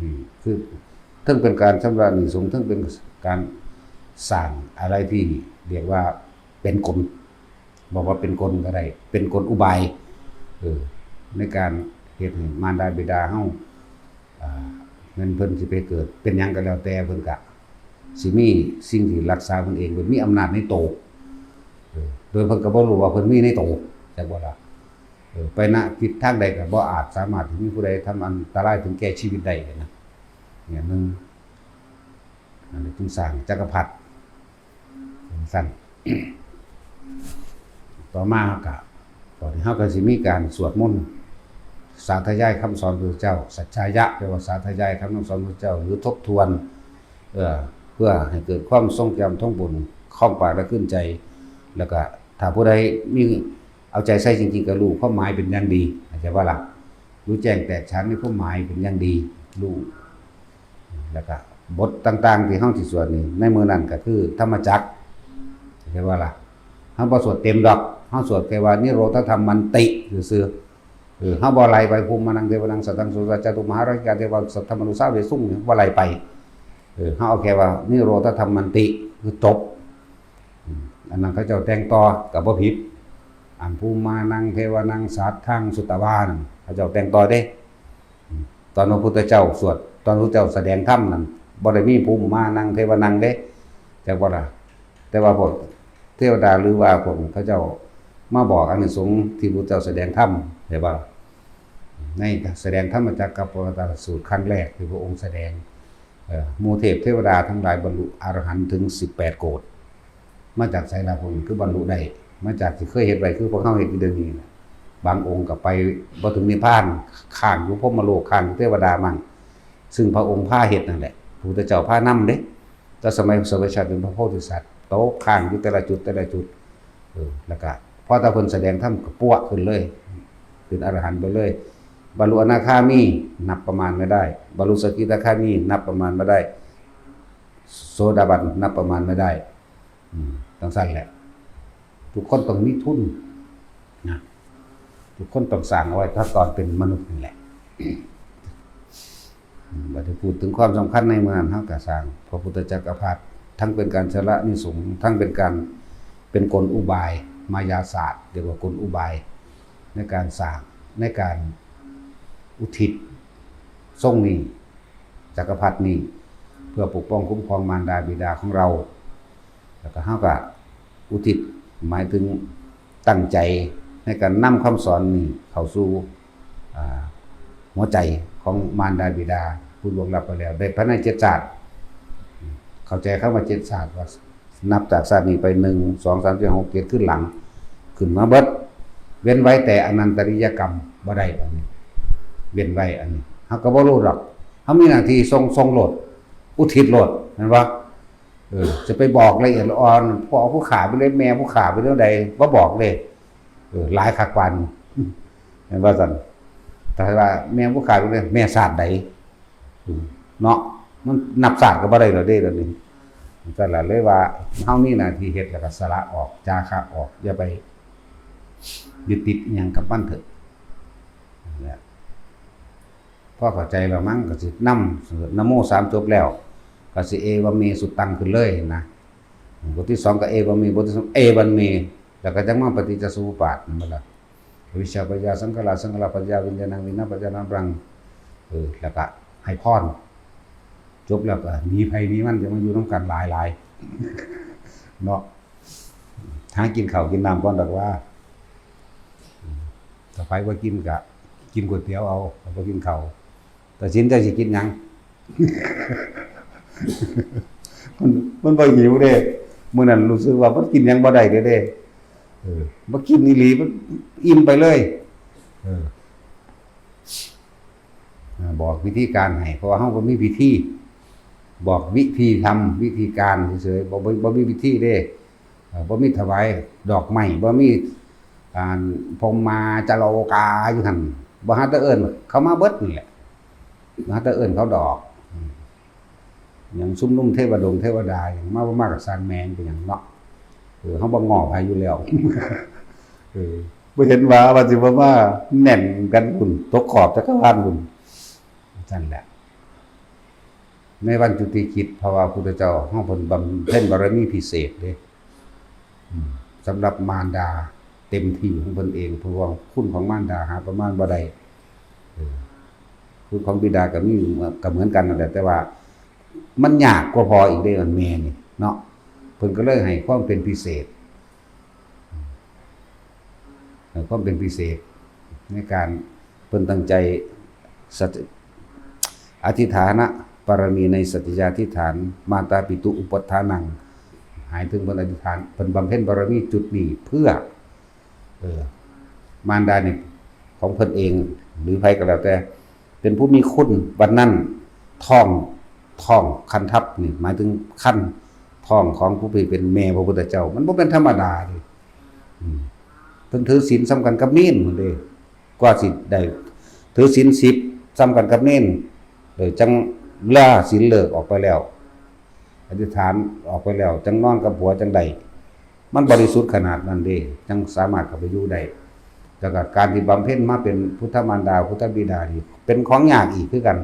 อืม คือเทิงเป็นการชำระหนี้สงฆ์ เทิงเป็นการสร้างอะไรที่เรียกว่าเป็นกล บอกว่าเป็นกลก็ได้ เป็นกลอุบาย เออ ในการเฮ็ดให้มารดาบิดาเฮา อ่า แม่นเพิ่นสิไปเกิดเป็นหยังก็แล้วแต่ เพิ่นก็สิมีสิ่งที่รักษาเพิ่นเอง เพิ่นมีอำนาจในโต เออ โดยเพิ่นก็บ่รู้ว่าเพิ่นมีในโต จักบ่ล่ะ เออ ไปณทิศทางใดก็บ่อาจสามารถที่มีผู้ใดทำอันตรายถึงแก่ชีวิตได้นะ เนี่ย หนึ่ง อันนี้จึงสร้างจักรพรรดิ จั่งซั้น ต่อมาเฮาก็ ตอนนี้เฮาก็สิมีการสวดมนต์ สาธยายคำสอนพระพุทธเจ้า สัจจายะ แปลว่าสาธยายคำสอนพระพุทธเจ้า หรือทบทวน เอ่อ เพื่อให้เกิดความทรงจำท่องบุญ คล่องปากและขึ้นใจ แล้วก็ถ้าผู้ใดมี เอาใจใส่จริงๆ ก็รู้ความหมายเป็นอย่างดี เข้าใจบ่ล่ะ รู้แจ้งแตกฉานในความหมายเป็นอย่างดี รู้ แล้วก็บทต่างๆ ที่เฮาสิสวดนี่ ในมื้อนั้นก็คือธรรมจักร เข้าใจบ่ล่ะ เฮาบ่สวดเต็มดอก เฮาสวดแค่ว่านิโรธธรรมมันติซื่อๆ เออ เฮาบ่ไล่ไป ภูมิมานังเทวานังสัทธังสุรจาตุมหาราชิกาเทวาสัทธมนุสาเวสุง บ่ไล่ไป เออ เฮาเอาแค่ว่านิโรธธรรมมันติ คือจบ อืม อันนั้นเขาเจ้าแต่งต่อก็บ่ผิด อันภูมิมานังเทวานังสัทธังสุตวานั่น เขาเจ้าแต่งต่อเด้ อืม ตอนพระพุทธเจ้าสวด ตอนพระพุทธเจ้าแสดงธรรมนั่น บ่ได้มีภูมิมานังเทวานังเด้ จักบ่ล่ะ แต่ว่าพวกเทวดาหรือว่าพวกเขาเจ้ามาบอกอานิสงส์ที่พระพุทธเจ้าแสดงธรรม เห็นบ่ล่ะ ในแสดงธรรมจักรกัปปวัตตนสูตรครั้งแรกที่พระองค์แสดง เอ่อ หมู่เทพเทวดาทั้งหลายบรรลุอรหันต์ถึงสิบแปดโกฏ มาจากไสล่ะ พวกนี้คือบรรลุได้ มาจากที่เคยเฮ็ดไว้ คือพวกเฮาเฮ็ดอยู่เดี๋ยวนี้แหละ บางองค์ก็ไปบ่ถึงนิพพาน ค้างอยู่พรหมโลก ค้างอยู่เทวดามั่ง ซึ่งพระองค์พาเฮ็ดนั่นแหละ พระพุทธเจ้าพานำเด้ แต่สมัยสเวชชาติเป็นพระโพธิสัตว์ ตกค้างอยู่แต่ละจุดแต่ละจุด เออ แล้วก็พอแต่เพิ่นแสดงธรรมก็ปั้วขึ้นเลย เป็นอรหันต์ไปเลย บรรลุอนาคามีนับประมาณไม่ได้ บรรลุสกิทาคามีนับประมาณไม่ได้ โสดาบันนับประมาณไม่ได้ อืม จั่งซั่นแหละ ทุกคนต้องมีทุนนะ ทุกคนต้องสร้างเอาไว้ ถ้าตอนเป็นมนุษย์นี่แหละ อืม บัดนี้พูดถึงความสำคัญในเมืองนั้น เฮาก็สร้างพระพุทธจักรพรรดิ ทั้งเป็นการชำระอานิสงส์ ทั้งเป็นการ เป็นกลอุบาย มายาศาสตร์ เรียกว่ากลอุบาย ในการสร้าง ในการอุทิศทรงนี้ จักรพรรดินี้ เพื่อปกป้องคุ้มครองมารดาบิดาของเรา แล้วก็เฮาก็อุทิศ หมายถึงตั้งใจในการนำคำสอนนี้เข้าสู่ อ่า หัวใจของมารดาบิดาผู้ล่วงลับไปแล้ว ได้ภายในเจ็ดชาติ เข้าใจคำว่าเจ็ดชาติว่า นับจากชาตินี้ไป หนึ่ง สอง สาม สี่ ห้า หก เจ็ด ขึ้นหลัง ขึ้นมาเบิด เว้นไว้แต่อนันตริยกรรมบ่ได้ อันนี้ เว้นไว้ อันนี้ เฮาก็บ่รู้ดอก เฮามีหน้าที่ส่ง ส่งโลด อุทิศโลด แม่นบ่ เออ จะไปบอกละเอียดละอ่อน พ่อผู้ฆ่าไปเลย แม่ผู้ฆ่าไปเรื่องใด บ่บอกเลย เออ หลายคักปานนี้ แม่นว่าซั่น แต่ว่าแม่ผู้ฆ่าไปเลย แม่ชาติใด อืม เนาะ มันนับชาติก็บ่ได้แล้วเด้ เดี๋ยวนี้ ก็ละเลยว่า เฮามีหน้าที่เฮ็ด แล้วก็สละออก จาคะออก อย่าไปยึดติดอิหยังกับมันเถอะ นั่นแหละ พอเข้าใจแล้วมั้ง ก็สินำ นะโมสามจบแล้ว ก็สิ เอวะเม สุตตัง ขึ้นเลยนะ บทที่สองก็ เอวะเม บทที่สาม เอวัมเม แล้วก็จั่งมาปฏิจจสมุปบาท นั่นแหละ อวิชชาปัจจยาสังขารา สังขาราปัจจยาวิญญาณัง วิญญาณปัจจยานารัง เออ แล้วก็ให้พร จบแล้วก็หนีไผหนีมัน จะมาอยู่นำกันหลายๆ เนาะ หากินข้าวกินน้ำก่อนดอกว่า ถ้าไผบ่กินก็กินก๋วยเตี๋ยวเอา ถ้าบ่กินข้าว ตัดสินใจสิกินหยัง มัน มันบ่หิวเด้ มื้อนั้นรู้สึกว่ามันกินหยังบ่ได้เด้เด้ เออ บ่กินอีหลี มันอิ่มไปเลย เออ อ่า บอกวิธีการให้ เพราะว่าเฮาบ่มีวิธี บอกวิธีทำ วิธีการเฉยๆ บ่ บ่ บ่มีวิธีเด้ เอ่อ บ่มีถวายดอกไม้ บ่มี อ่า พรหมาจาโลกาอยู่หั่น บ่หาแต่เอิ้นเขามาเบิดนี่แหละ บ่หาแต่เอิ้นเขาดอก อืม หยังชุมนุมเทวดงเทวดาหยังมา บ่มาก็ซ่างแม่งเป็นหยังเนาะ เออ เฮาบ่ง้อไผอยู่แล้ว เออ บ่เห็นว่า ว่าสิบ่มาแน่นกันพุ้น ตกขอบจักรวาลพุ้น ซั่นแหละ ในวันจุติกิจ เพราะว่าพุทธเจ้าเฮาเพิ่นบำเพ็ญบารมีพิเศษเด้ อืม สำหรับมารดาเต็มที่ของเพิ่นเอง เพราะว่าคุณของมารดาหาประมาณบ่ได้ เออ คุณของบิดาก็มี ก็เหมือนกันนั่นแหละ แต่ว่ามันยากกว่าพ่ออีกเด้ อันแม่นี่เนาะ เพิ่นก็เลยให้ความเป็นพิเศษ ให้ความเป็นพิเศษ ในการเพิ่นตั้งใจสัจ อธิษฐานปารมีในสัจจยาธิษฐาน มาตาปิตุอุปัฏฐานัง หมายถึงเพิ่นอธิษฐาน เพิ่นบำเพ็ญบารมีจุดนี้เพื่อ เออ มารดานี่ของเพิ่นเอง หรือไผก็แล้วแต่ เป็นผู้มีคุณ วันนั้นท้อง ท้องครรภ์ทัพนี่ หมายถึงครรภ์ท้องของผู้ที่เป็นแม่พระพุทธเจ้า มันบ่เป็นธรรมดาเด้ อืม เพิ่นถือศีลส่ำกันกับเณรพุ้นเด้ กว่าสิได้ถือศีลสิบส่ำกันกับเณร เออ จั่งลาศีลเลิกออกไปแล้ว อธิษฐานออกไปแล้ว จั่งนอนกับผัวจั่งได้ มันบริสุทธิ์ขนาดนั้นเด้ จั่งสามารถเข้าไปอยู่ได้ แล้วก็การที่บำเพ็ญมาเป็นพุทธมารดา พุทธบิดานี่ เป็นของยากอีกคือกัน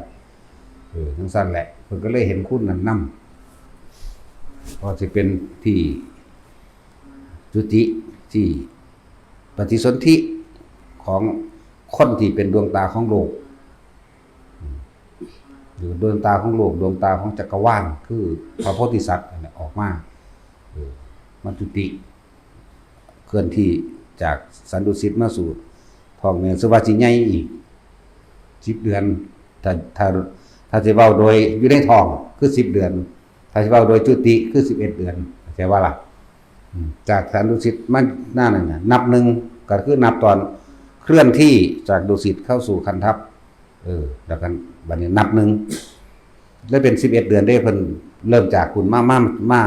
เออ จั่งซั่นแหละ เพิ่นก็เลยเห็นคุณนั้นนำ เพราะสิเป็นที่จุติ ที่ปฏิสนธิของคนที่เป็นดวงตาของโลก หรือดวงตาของโลก ดวงตาของจักรวาล คือพระโพธิสัตว์นั่นแหละออกมา เออ มาจุติ เคลื่อนที่จากสันดุสิตมาสู่ท้องแม่ ซึ่งว่าสิใหญ่อีกสิบเดือน ถ้า ถ้า ถ้าสิเว้าโดยอยู่ในท้องคือสิบเดือน ถ้าสิเว้าโดยจุติคือสิบเอ็ดเดือน เข้าใจบ่ล่ะ อืม จากสันดุสิตมาหน้านั่นน่ะ นับหนึ่งก็คือนับตอน เคลื่อนที่จากดุสิตเข้าสู่คันทัพ เออ แล้วกันบัดนี้นับหนึ่ง แล้วเป็นสิบเอ็ดเดือนเด้ เพิ่นเริ่มจากคุณมา มา มา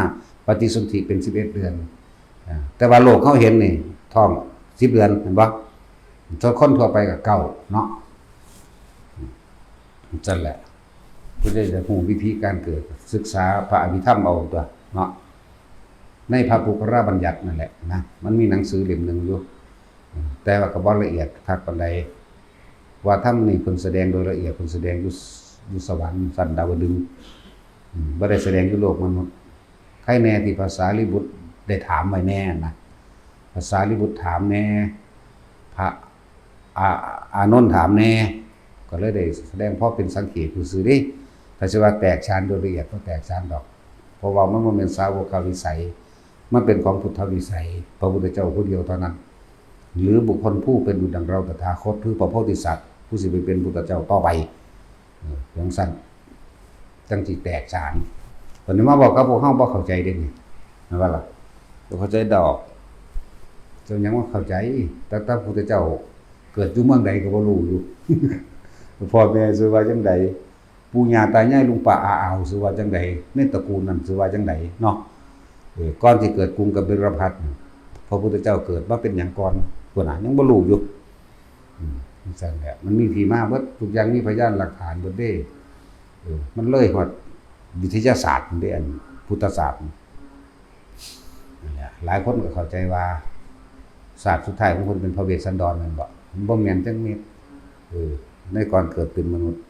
ปฏิสนธิเป็นสิบเอ็ดเดือน อ่า แต่ว่าโลกเขาเห็นนี่ ท้องสิบเดือน เห็นบ่ ส่วนคนทั่วไปก็เก้าเนาะ นั่นแหละ เพื่อจะรู้วิธีการเกิด ศึกษาพระอภิธรรมเอาตัวเนาะ ในพระปุคคละบัญญัตินั่นแหละนะ มันมีหนังสือเล่มหนึ่งอยู่ แต่ว่าก็บ่ละเอียดคักปานใด ว่าธรรมนี่เพิ่นแสดงโดยละเอียด เพิ่นแสดงอยู่ อยู่สวรรค์ชั้นดาวดึงส์ อืม บ่ได้แสดงอยู่โลกมนุษย์ ใครแน่ที่พระสารีบุตรได้ถามไว้แน่นะ พระสารีบุตรถามแน่ พระ อา อานนท์ถามแน่ ก็เลยได้แสดงพอเป็นสังเขปซื่อๆเด้ ถ้าสิว่าแตกฉานโดยละเอียดบ่แตกฉานดอก เพราะว่ามันบ่แม่นสาวกวิสัย มันเป็นของพุทธวิสัย พระพุทธเจ้าผู้เดียวเท่านั้น หรือบุคคลผู้เป็นดุจดังเราตถาคต คือพระโพธิสัตว์ ผู้สิไปเป็นพุทธเจ้าต่อไป เออ จั่งซั้น จั่งสิแตกฉาน ตอนนี้มาบอกกับพวกเฮาบ่เข้าใจเด้นี่ แม่นบ่ล่ะ บ่เข้าใจดอก เจ้ายังบ่เข้าใจ แต่ แต่พุทธเจ้าเกิดอยู่เมืองใดก็บ่รู้อยู่ พ่อแม่ชื่อว่าจั่งใด ปู่ย่าตายายลุงป้าอาอาวชื่อว่าจั่งใด ในตระกูลนั้นชื่อว่าจั่งใดเนาะ เออ ก่อนสิเกิดกรุงกบิลพัสดุ์ พระพุทธเจ้าเกิดมาเป็นหยังก่อน พุ้นน่ะ ยังบ่รู้อยู่ อืม จั่งซั้นแหละ มันมีที่มาเบิด ทุกอย่างมีพยานหลักฐานเบิดเด้ เออ มันเลยฮอดวิทยาศาสตร์เด้ อันพุทธศาสตร์ นั่นแหละ หลายคนก็เข้าใจว่า ชาติสุดท้ายของเพิ่นเป็นพระเวสสันดรแม่นบ่ มันบ่แม่นจักเม็ด เออ ในก่อนเกิดเป็นมนุษย์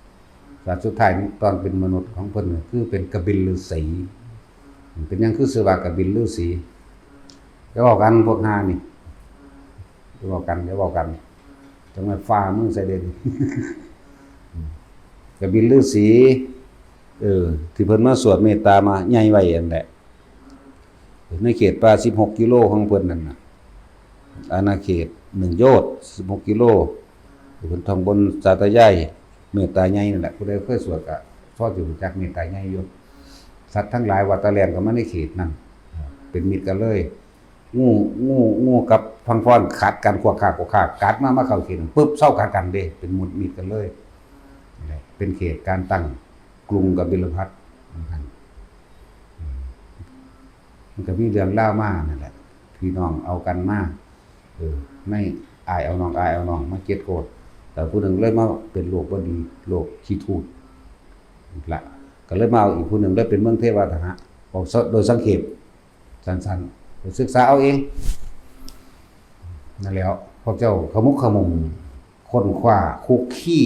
ชาติสุดท้ายตอนเป็นมนุษย์ของเพิ่นน่ะคือเป็นกบิลฤาษี เป็นหยังคือชื่อว่ากบิลฤาษี อย่าเว้ากันพวกห่านี่ อย่าเว้ากัน อย่าเว้ากัน จั่งมาฟ้ามึงใส่เด่น กบิลฤาษี เออ ที่เพิ่นมาสวดเมตตามาใหญ่ไว้นั่นแหละ ในเขตป่าสิบหกกิโลของเพิ่นนั่นน่ะ อาณาเขตหนึ่งโยชน์ สิบหกกิโล เพิ่นท่องบนสาธยายเมตตาใหญ่นั่นแหละ ผู้ใดเคยสวดก็พอสิรู้จักเมตตาใหญ่อยู่ สัตว์ทั้งหลายว่าแต่แล่นเข้ามาในเขตนั้น เป็นมิตรกันเลย งู งู งูกับพังฟ้อนกัดกัน ขวกขากขวกขาก กัดมา มาเข้าเขตนั้นปุ๊บ เซากัดกันเด้ เป็นมิตรกันเลย นี่แหละ เป็นเขตการตั้งกรุงกบิลพัสดุ์เหมือนกัน อืม มันก็มีเรื่องราวมานั่นแหละ พี่น้องเอากันมา เออ ในอ้ายเอาน้อง อ้ายเอาน้องมาเจ็ดโคตร แต่ผู้หนึ่งเลยมาเป็นโรคบ่ดี โรคขี้ถูดละ ก็เลยมาเอาอีกผู้หนึ่งเลยเป็นเมืองเทวาทหะ บอกโดยสังเขป สั้นๆ ไปศึกษาเอาเอง นั่นแหล้ว พวกเจ้าขมุกขมุง ค้นคว้าคุกคี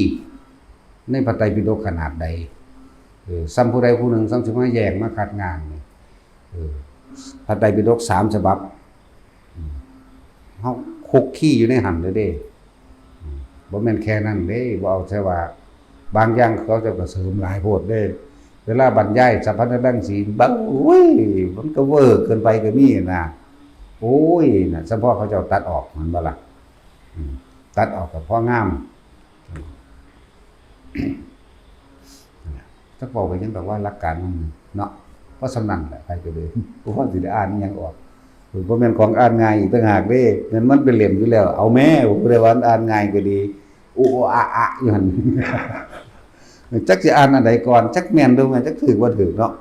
ในพระไตรปิฎกขนาดใด เออ ซ้ำผู้ใดผู้หนึ่งซ้ำสิมาแย่งมาคัดงานนี่ เออ พระไตรปิฎกสามฉบับ อืม เฮาคุกคีอยู่ในหั่นเลยเด้ อืม บ่แม่นแค่นั้นเด้ บ่เอาแต่ว่า บางอย่างเขาเจ้าก็เสริมหลายโพดเด้ เวลาบรรยายสัพพัญญรังสี บั้ง อุ้ย มันก็เวอร์เกินไปก็มีนะ โอ้ย น่ะ เฉพาะเขาเจ้าตัดออก แม่นบ่ล่ะ อืม ตัดออกก็พองาม อืม จักเว้าไปหยังดอกว่าหลักการมันเนาะ เพราะส่ำนั้นแหละ ใครก็เลย บ่พอสิได้อ่านอิหยังออก บ่แม่นของอ่านง่ายอีกต่างหากเด้ แม่นมันเป็นเล่มอยู่แล้ว เอาแม่ ผู้ใดว่าอ่านง่ายก็ดี อุอะอะอยู่หั่น จักสิอ่านอันใดก่อน จักแม่นหรือแม่น จักถืกบ่ถืกเนาะ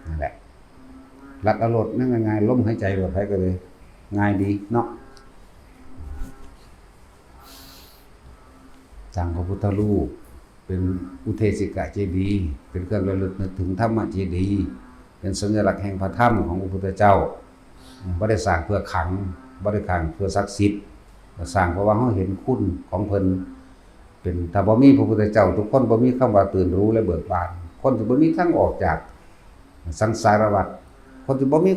นั่นแหละ ลัดเอาโลด นั่นง่ายๆ ลมหายใจโลด ไผก็เลย ง่ายดีเนาะ สร้างพระพุทธรูป เป็นอุเทสิกะเจดีย์ เป็นเครื่องระลึกนึกถึงธรรมเจดีย์ เป็นสัญลักษณ์แห่งพระธรรมของพระพุทธเจ้า บ่ได้สร้างเพื่อขลัง บ่ได้สร้างเพื่อศักดิ์สิทธิ์ แต่สร้างเพราะว่าเราเห็นคุณของเพิ่น เป็น ถ้าบ่มีพระพุทธเจ้า ทุกคนบ่มีคำว่าตื่นรู้และเบิกบาน คนสิบ่มีทางออกจากสังสารวัฏ คนสิบ่มี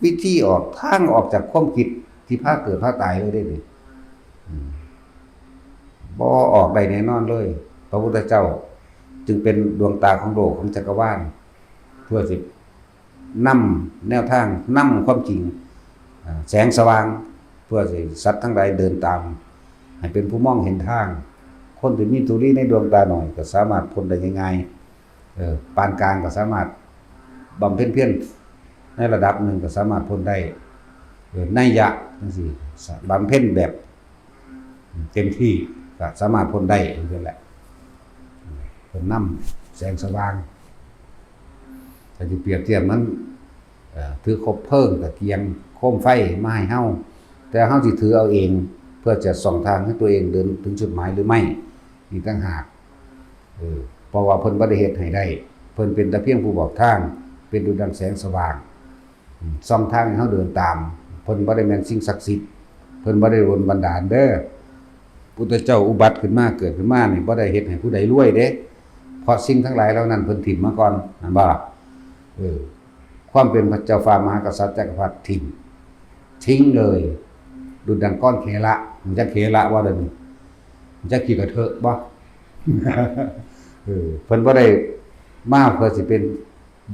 วิธีออก ทางออกจากความคิดที่พาเกิดพาตายเลยเด้นี่ อืม บ่ออกได้แน่นอนเลย พระพุทธเจ้าจึงเป็นดวงตาของโลกของจักรวาล เพื่อสินำแนวทาง นำความจริง อ่า แสงสว่าง เพื่อสิสัตว์ทั้งหลายเดินตาม ให้เป็นผู้มองเห็นทาง คนที่มีธุลีในดวงตาหน่อยก็สามารถพ้นได้ง่ายๆ เออ ปานกลางก็สามารถบำเพ็ญเพียรในระดับหนึ่งก็สามารถพ้นได้ เออ นัยยะจั่งซี้ บำเพ็ญแบบ เต็มที่ ก็สามารถพ้นได้นั่นแหละ เพิ่นนำแสงสว่าง ถ้าสิเปรียบเทียบมัน เอ่อ ถือคบเพลิง ตะเกียง โคมไฟมาให้เฮา แต่เฮาสิถือเอาเอง เพื่อจะส่องทางให้ตัวเองเดินถึงจุดหมายหรือไม่ อีกต่างหาก เออ เพราะว่าเพิ่นบ่ได้เฮ็ดให้ได้ เพิ่นเป็นแต่เพียงผู้บอกทาง เป็นดุจดังแสงสว่าง อืม ส่องทางให้เฮาเดินตาม เพิ่นบ่ได้แม่นสิ่งศักดิ์สิทธิ์ เพิ่นบ่ได้ดลบันดาลเด้อ พุทธเจ้าอุบัติขึ้นมา เกิดขึ้นมานี่ บ่ได้เฮ็ดให้ผู้ใดรวยเด้ เพราะสิ่งทั้งหลายเหล่านั้นเพิ่นถิ่มมาก่อน แม่นบ่ล่ะ เออ ความเป็นพระเจ้าฟ้ามหากษัตริย์จักรพรรดิถิ่ม ทิ้งเลย ดุจดังก้อนเคละ มันจะเคละว่าเดี๋ยวนี้ มันจะขี้กระเทอะบ่ เออ เพิ่นบ่ได้มาเพื่อสิเป็น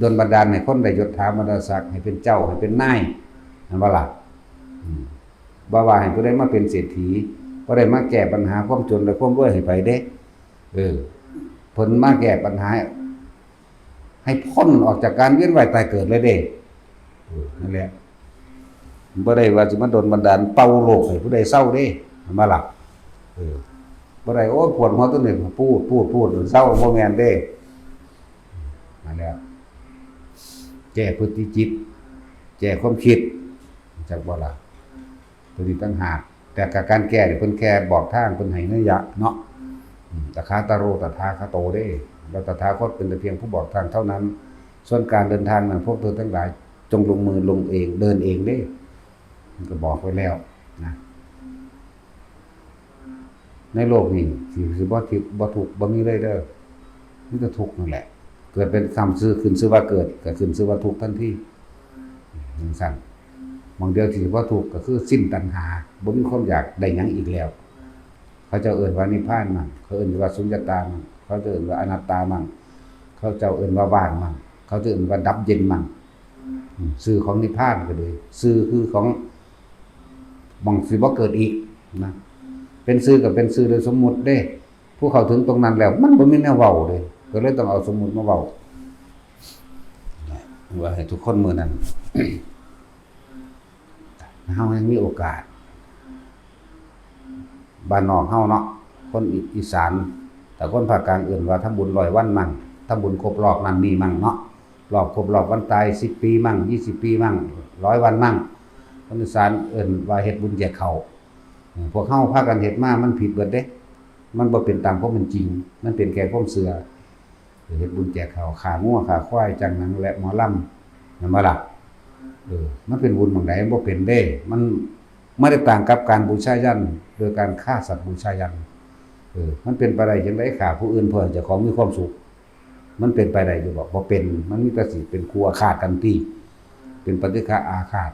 ดลบันดาลให้คนได้ยศถาบรรดาศักดิ์ ให้เป็นเจ้า ให้เป็นนาย แม่นบ่ล่ะ อืม บ่ว่าให้ผู้ใดมาเป็นเศรษฐี บ่ได้มาแก้ปัญหาความจนและความรวยให้ไผเด้ เออ เพิ่นมาแก้ปัญหา ให้พ้นออกจากการเวียนว่ายตายเกิดเลยเด้ เออ นั่นแหละ บ่ได้ว่าสิมาดลบันดาลเป่าโรคให้ผู้ใดเซาเด้ แม่นบ่ล่ะ เออ บ่ได้ โอ้ย ปวดหัวตัวนี้ พูด พูด พูด เซา บ่แม่นเด้ นั่นแหละ แก้พฤติจิต แก้ความคิด จักบ่ล่ะ ตัวนี้ต่างหาก แต่กับการแก้นี่เพิ่นแค่บอกทาง เพิ่นให้นัยยะเนาะ อืม ตถาตโร ตถาคโตเด้ แล้วตถาคตเป็นแต่เพียงผู้บอกทางเท่านั้น ส่วนการเดินทางนั้น พวกเธอทั้งหลายจงลงมือลงเอง เดินเองเด้ มันก็บอกไว้แล้วนะ ในโลกนี้สิ สิบ่ทุกข์ บ่ทุกข์ บ่มีเลยเด้อ มีแต่ทุกข์นั่นแหละ เกิดเป็นคำซื่อ ขึ้นชื่อว่าเกิด ก็ขึ้นชื่อว่าทุกข์ทันที จังซั่น บางเดียวที่สิบ่ทุกข์ก็คือสิ้นตัณหา บ่มีความอยากได้หยังอีกแล้ว เขาเจ้าเอิ้นว่านิพพานมั่ง เขาเอิ้นว่าสุญญตามั่ง เขาเจ้าเอิ้นว่าอนัตตามั่ง เขาเจ้าเอิ้นว่าว่างมั่ง เขาเจ้าเอิ้นว่าดับเย็นมั่ง อืม ชื่อของนิพพานก็ดี ชื่อคือของ หม่องสิบ่เกิดอีกนะ เป็นชื่อก็เป็นชื่อโดยสมมุติเด้ ผู้เข้าถึงตรงนั้นแล้ว มันบ่มีแนวเว้าเด้ ก็เลยต้องเอาสมมุติมาเว้า ว่าให้ทุกคนมื้อนั้น เฮายังมีโอกาส บ้านนอกเฮาเนาะ คนอี- อีสาน แต่คนภาคกลางเอิ้นว่าทำบุญร้อยวันมั่ง ทำบุญครบรอบนั่นนี่มั่งเนาะ รอบครบรอบวันตายสิบปีมั่ง ยี่สิบปีมั่ง ร้อยวันมั่ง คนอีสานเอิ้นว่าเฮ็ดบุญแจกข้าว อืม พวกเฮาพากันเฮ็ดมา มันผิดเบิดเด้ มันบ่เป็นตามความเป็นจริง มันเป็นแค่ความเชื่อ เฮ็ดบุญแจกข้าว ฆ่างัวฆ่าควาย จ้างหนังและหมอลำ แม่นบ่ล่ะ เออ มันเป็นบุญหม่องใด มันบ่เป็นเด้ มัน มันได้ต่างกับการบูชายัญ โดยการฆ่าสัตว์บูชายัญ เออ มันเป็นไปได้จั่งใด ฆ่าผู้อื่นเพื่อให้เจ้าของมีความสุข มันเป็นไปได้อยู่บ่ บ่เป็น มันมีแต่สิเป็นคู่อาฆาตกันติ เป็นปฏิฆะอาฆาต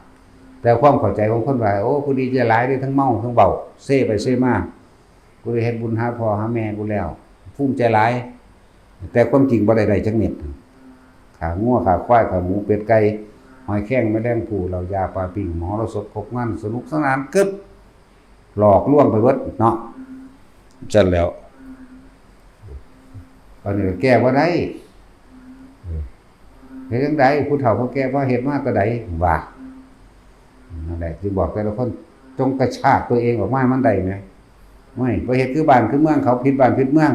แต่ความเข้าใจของคนว่า โอ้ ผู้นี้ใจหลายเด้ ทั้งเมาทั้งเว้า เซไปเซมา กูได้เฮ็ดบุญหาพ่อหาแม่กูแล้ว ภูมิใจหลาย แต่ความจริงบ่ได้ได้จักเม็ด ฆ่างัวฆ่าควาย ฆ่าหมูเป็ดไก่ หอยแครงแมลงภู่ เหล้ายาปลาปิ้ง มหรสพครบงาน สนุกสนานกึบ หลอกลวงไปเบิดเนาะ จั่นแล้ว อันนี้ก็แก้บ่ได้ เออ เฮ็ดจั่งใด ผู้เฒ่าผู้แก่พาเฮ็ดมาแต่ใด ว่า นั่นแหละ จึงบอกแต่ละคน จงกระชากตัวเองออกมาให้มันได้แหม ไม่ ไปเฮ็ดคือบ้านคือเมืองเขา ผิดบ้านผิดเมือง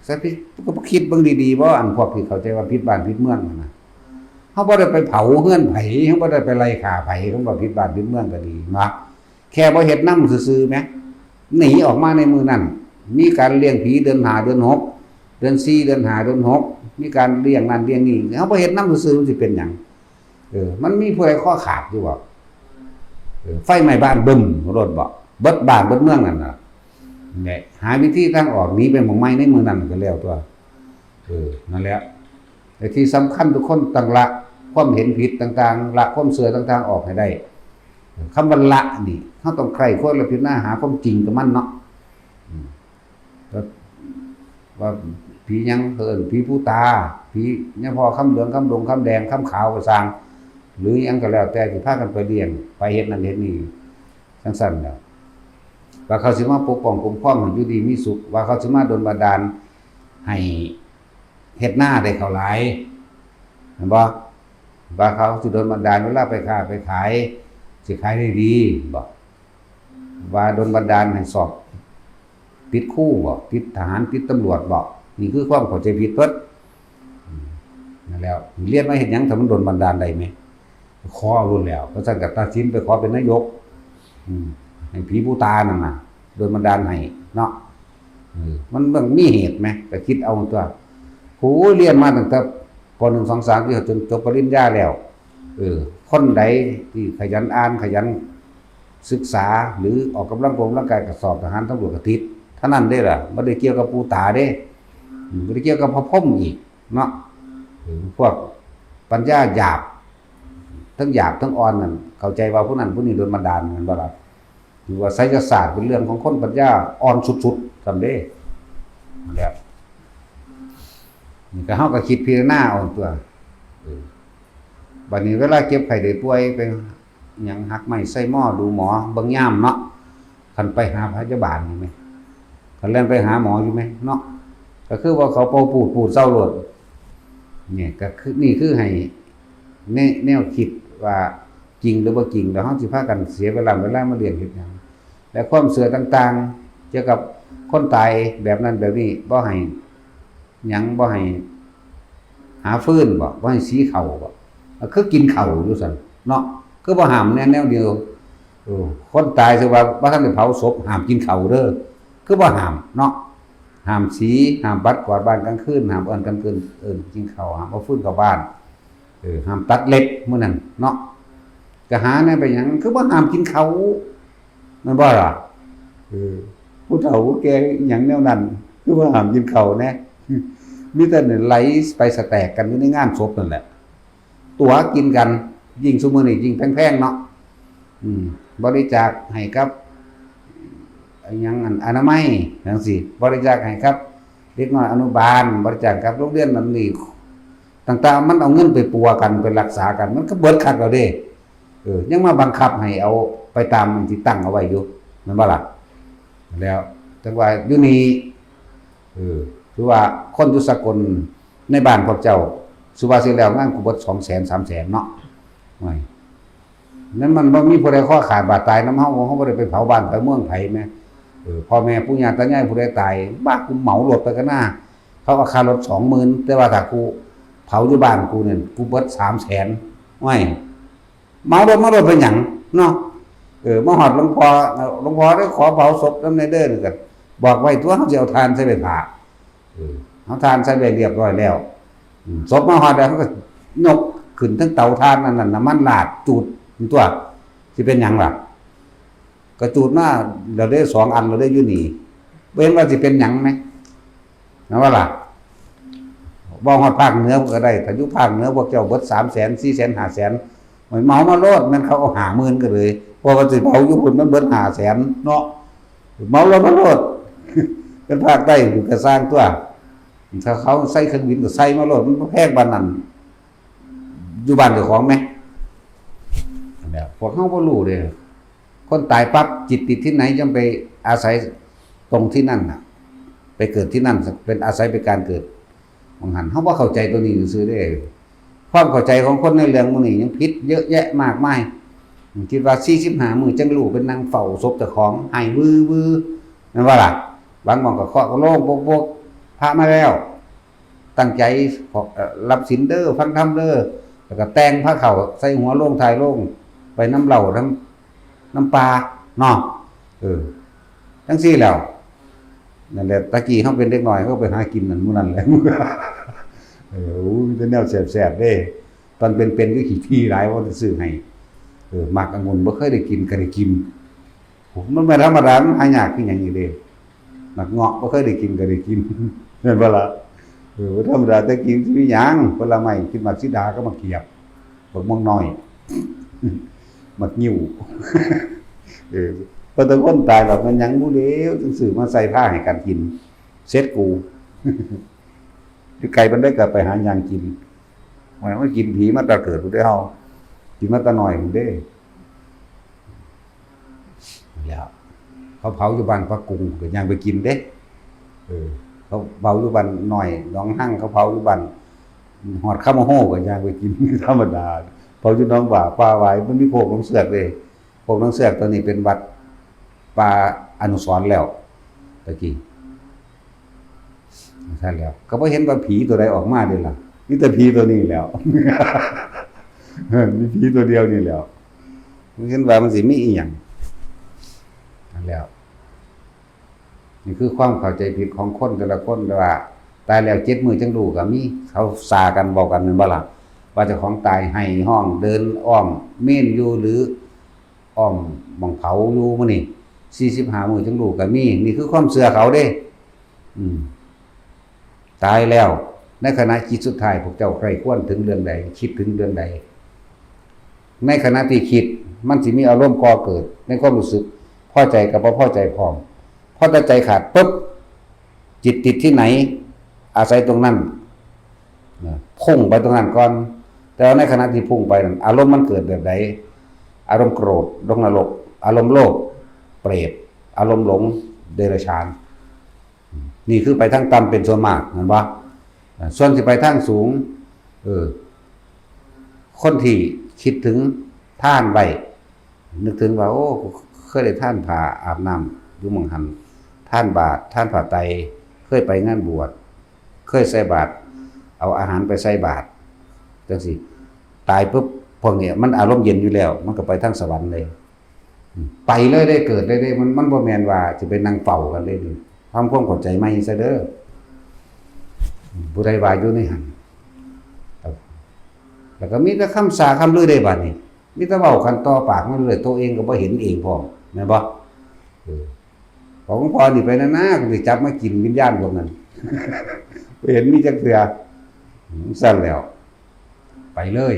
ซะผิด ก็บ่คิดเบิ่งดีๆ บ่ อันพวกที่เข้าใจว่าผิดบ้านผิดเมืองนั่นน่ะ เฮาบ่ได้ไปเผาเฮือนไผ เฮาบ่ได้ไปไล่ฆ่าไผ คำว่าผิดบ้านผิดเมืองก็ดีเนาะ แค่บ่เฮ็ดนำซื่อๆ แหม หนีออกมาในมื้อนั้น มีการเลี้ยงผีเดือนห้าเดือนหก เดือนสี่เดือนห้าเดือนหก มีการเลี้ยงนั่นเลี้ยงนี่ เฮาบ่เฮ็ดนำซื่อๆ มันสิเป็นหยัง เออ มันมีผู้ใดคอขาดอยู่บ่ เออ ไฟไหม้บ้านบึ้มโลดบ่ เบิดบ้านเบิดเมืองนั่นน่ะ เนี่ย หาวิธีทางออกหนีไปหม่องใหม่ในมื้อนั้นก็แล้วตั่ว เออ นั่นแหละ แต่ที่สำคัญทุกคนต้องละความเห็นผิดต่างๆ ละความเชื่อต่างๆ ออกให้ได้ คำว่าละนี่ เฮาต้องใคร่ครวญและพิจารณาหาความจริงกับมันเนาะ อืม ก็ว่าผีหยัง เอิ้นผีผู้ตา ผีญาพ่อคำเหลือง คำดง คำแดง คำขาวก็ซ่าง หรือหยังก็แล้วแต่ที่พากันไปเลี้ยง ไปเฮ็ดนั่นเฮ็ดนี่ จั่งซั่นแหละ ว่าเขาสิมาปกป้องคุ้มครองให้อยู่ดีมีสุข ว่าเขาสิมาดลบันดาลให้เฮ็ดนาได้ข้าวหลาย แม่นบ่ ว่าเขาสิดลบันดาลเวลาไปค้าไปขาย สิขายได้ดีบ่ ว่าดลบันดาลให้สอบ ติดครูบ่ ติดทหาร ติดตำรวจบ่ นี่คือความเข้าใจผิดเบิด อืม นั่นแหล้ว เรียนมาเฮ็ดหยัง ถ้ามันโดนบันดาลได้ไหม ขอเอาโลดแล้ว เพราะฉะนั้นก็ตัดสินไปขอเป็นนายก อืม ให้ผีปูตานั่นน่ะ โดนบันดาลให้เนาะ เออ มันต้องมีเหตุไหม ก็คิดเอาตัว โห เรียนมาตั้งแต่ ป.หนึ่ง สอง สาม ที่จนจบปริญญาแล้ว เออ คนใดที่ขยันอ่าน ขยันศึกษา หรือออกกำลังกงกำลังกาย ก็สอบทหารตำรวจก็ติด เท่านั้นเด้ล่ะ บ่ได้เกี่ยวกับปูตาเด้ อืม บ่ได้เกี่ยวกับพระพรหมอีกเนาะ เออ พวกปัญญาหยาบ ทั้งหยาบทั้งอ่อนนั่น เข้าใจว่าผู้นั้นผู้นี้โดนบันดาล แม่นบ่ล่ะ ถือว่าไสยศาสตร์เป็นเรื่องของคนปัญญาอ่อนสุดๆ ซั่นเด้ นั่นแหละ นี่ก็ เฮาก็คิดพิจารณาเอาตัว เออ บัดนี้เวลาเจ็บไข้ได้ป่วย ไปหยัง หักไม้ใส่หมอ ดูหมอ เบิ่งยามเนาะ คันไปหาพยาบาลนี่แหม คันแล่นไปหาหมออยู่แหมเนาะ ก็คือว่าเขาเป่าปูด ปูดเซาโลด เนี่ย ก็คือ นี่คือให้ แน- แนวคิดว่าจริงหรือบ่จริง แล้วเฮาสิพากันเสียเวลา เวลามาเรียนเฮ็ดหยัง และความเชื่อต่างๆ เกี่ยวกับคนตายแบบนั้นแบบนี้ บ่ให้หยัง บ่ให้หาฟืนบ่ บ่ให้สีข้าวบ่ ก็คือกินข้าวอยู่ซั่นเนาะ คือบ่ห้ามแนว แนวเดียว เออ คนตาย ถือว่าบ่ทันได้เผาศพ ห้ามกินข้าวเด้อ คือบ่ห้ามเนาะ ห้ามสี ห้ามปัดกวาดบ้านกลางคืน ห้ามเอิ้นกันเกิน เอิ้นกินข้าว ห้ามเอาฟืนเข้าบ้าน เออ ห้ามตัดเล็บมื้อนั้นเนาะ ก็หาแนวไปหยัง คือบ่ห้ามกินข้าว แม่นบ่ล่ะ เออ ผู้เฒ่าผู้แก่อิหยังแนวนั้น คือบ่ห้ามกินข้าวแหน่ มีแต่ไหลไปสแต็กกันอยู่ในงานศพนั่นแหละ ตั๋วกินกัน ยิ่งซุมื้อนี้ยิ่งแพงๆ เนาะ อืม บริจาคให้กับ อิหยัง อัน อนามัยจั่งซี้ บริจาคให้กับเด็กน้อยอนุบาล บริจาคกับโรงเรียนนั่นนี่ ตั้งแต่มันเอาเงินไปปัวกัน ไปรักษากัน มันก็เบิดคักแล้วเด้ เออ ยังมาบังคับให้เอาไปตามอันที่ตั้งเอาไว้อยู่ แม่นบ่ล่ะ แล้วจั่งว่าอยู่นี่ เออ คือว่าคนอยู่สกลในบ้านพวกเจ้า สุว่าสิแล้วงานกูเบิดสองแสนสามแสนเนาะ โอ้ย นั่นมันบ่มีผู้ใดคอขาดบาดตายนำเฮา เฮาบ่ได้ไปเผาบ้านเผาเมืองไผแหม เออ พ่อแม่ปู่ย่าตายายผู้ใดตาย บ้า กูเหมารถไปกันหน้า เขาเอาค่ารถสองหมื่น แต่ว่าถ้ากูเผาอยู่บ้านกูเนี่ย กูเบิดสามแสน โอ้ย เหมารถมาโลดเป็นหยังเนาะ เออ มาฮอดหลวงพ่อ หลวงพ่อได้ขอเผาศพนำแหน่เด้อ ก็บอกไว้ตั๊ว เฮาสิเอาถ่านใส่ไว้ผ้า เออ เอาถ่านใส่ไว้เรียบร้อยแล้ว อืม ศพมาฮอดแล้ว เฮาก็ยกขึ้นทั้งเตาถ่านอันนั้น น้ำมันราดจูดตั๊ว สิเป็นหยังล่ะ ก็จูดมาแล้วเด้ สองอันแล้วเด้อยู่นี่ บ่เห็นว่าสิเป็นหยังแหม แม่นบ่ล่ะ เว้าฮอดภาคเหนือก็ได้ ถ้าอยู่ภาคเหนือพวกเจ้าเบิดสามแสน สี่แสน ห้าแสน เหมามาโลด แม่นเขาเอาห้าหมื่นก็เลย เพราะว่าสิเผาอยู่พุ้นมันเบิดห้าแสนเนาะ เหมาลงมาโลด เป็นภาคใต้ก็ซ่างตั๊ว ถ้าเขาใส่เครื่องบินก็ใส่มาโลด มันบ่แพงปานนั้น อยู่บ้านเจ้าของแหม นั่นแหละ พวกเฮาบ่รู้เด้ คนตายปั๊บ จิตติดที่ไหน ย่อมไปอาศัยตรงที่นั่นน่ะ ไปเกิดที่นั่น เป็นอาศัยเป็นการเกิด บางหันเฮาบ่เข้าใจตัวนี้ซื่อๆเด้ ความเข้าใจของคนในเรื่องหมู่นี้ยังผิดเยอะแยะมากมาย คิดว่าสี่สิบห้ามื้อจั่งรู้ เป็นนั่งเฝ้าศพเจ้าของ ไห้วือวือ แม่นบ่ล่ะ บางหม่องก็เคาะกะโหลก บกบก พระมาแล้ว ตั้งใจ เอ่อ รับศีลเด้อ ฟังธรรมเด้อ แล้วก็แต่งพาเข้าใส่หัวโลงท้ายโลง ไปนำเหล้านำ นำปลาเนาะ เออ จั่งซี้แหล้ว นั่นแหละ ตะกี้เฮาเป็นเด็กน้อย เฮาไปหากินนั่นหมู่นั่นแหละ เออ โอ้ย มีแต่แนวแซ่บๆเด้ ตอนเป็นๆ คือขี้ถี่หลาย ว่าสิซื้อให้ เออ หมากองุ่นบ่เคยได้กินก็ได้กิน มันบ่ธรรมดา มันหายากคือหยังอีกเด้ หมากเงาะบ่เคยได้กินก็ได้กิน แม่นบ่ล่ะ เออ บ่ธรรมดา แต่กินสิมีหยัง ผลไม้ กินหมากสีดากับหมากเขียบ บักม่วงน้อย หมากงิ้ว เออ พอแต่คนตายแล้วมันหยังบ่แล้ว จั่งซื้อมาใส่ผ้าให้กันกิน เสร็จกู อยู่ไกลปานใดก็ไปหาย่างกิน มันมากินผีมาแต่เกิดพุ้นเด้เฮา กินมาแต่น้อยพุ้นเด้ แล้วเขาเผาอยู่บ้านปะกุง ก็ย่างไปกินเด้ เออ เขาเผาอยู่บ้านน้อยหนองฮั่ง เขาเผาอยู่บ้านฮอดคำโฮ ก็ย่างไปกิน ธรรมดา เผาอยู่หนองบ่าป่าหวาย มันมีโคกหนองเสือกเด้ โคกหนองเสือกตอนนี้เป็นวัดป่าอนุสรณ์แล้ว ตะกี้ ท่านแล้ว ก็บ่เห็นว่าผีตัวใดออกมาเลยล่ะ มีแต่ผีตัวนี้แล้ว มีผีตัวเดียวนี่แล้ว มันเห็นว่ามันสิมีอีหยัง นั่นแล้ว นี่คือความเข้าใจผิดของคนแต่ละคน แต่ว่าตายแล้วเจ็ดมื้อจังรู้ก็มี เขาซากันเว้ากันแม่นบ่ล่ะ ว่าเจ้าของตายไห้ฮ้องเดินอ้อมเมนอยู่ หรืออ้อมหม่องเผาอยู่มื้อนี้ สี่สิบห้ามื้อจังรู้ก็มี นี่คือความเชื่อเขาเด้ อืม ตายแล้ว ในขณะจิตสุดท้าย พวกเจ้าใคร่ครวญถึงเรื่องใด คิดถึงเรื่องใด ในขณะที่คิด มันสิมีอารมณ์ก่อเกิดในความรู้สึก พอใจกับบ่พอใจพร้อม พอแต่ใจขาดปุ๊บ จิตติดที่ไหน อาศัยตรงนั้นนะ พุ่งไปตรงนั้นก่อน แต่ว่าในขณะที่พุ่งไปนั้น อารมณ์มันเกิดแบบใด อารมณ์โกรธ ลงนรก อารมณ์โลภ เปรต อารมณ์หลง เดรัจฉาน นี่คือไปทางต่ำเป็นส่วนมาก แม่นบ่ อ่า ส่วนที่ไปทางสูง เออ คนที่คิดถึงทานไว้ นึกถึงว่า โอ้ เคยได้ทานผ้าอาบน้ำอยู่หม่องหั่น ทานบาตร ทานผ้าไตร เคยไปงานบวช เคยใส่บาตร เอาอาหารไปใส่บาตร จังซี้ ตายปุ๊บ พวกเนี้ยมันอารมณ์เย็นอยู่แล้ว มันก็ไปทางสวรรค์เลย ไปเลยได้ เกิดเลยได้ มัน มันบ่แม่นว่าสิไปนั่งเฝ้ากันเลยนี่ ทำความเข้าใจใหม่ซะเด้อ ผู้ใดว่าอยู่ในหั่น ครับ แล้วก็มีแต่คำสาคำลือได้บัดนี้ มีแต่เว้ากันต่อปากมาเรื่อย ตัวเองก็บ่เห็นเองพร้อม แม่นบ่ เออ ของพ่อนี่ไปนะนะ ก็สิจับมากินวิญญาณพวกนั้น บ่เห็นมีจักเทื่อ อืม ซั่นแล้ว ไปเลย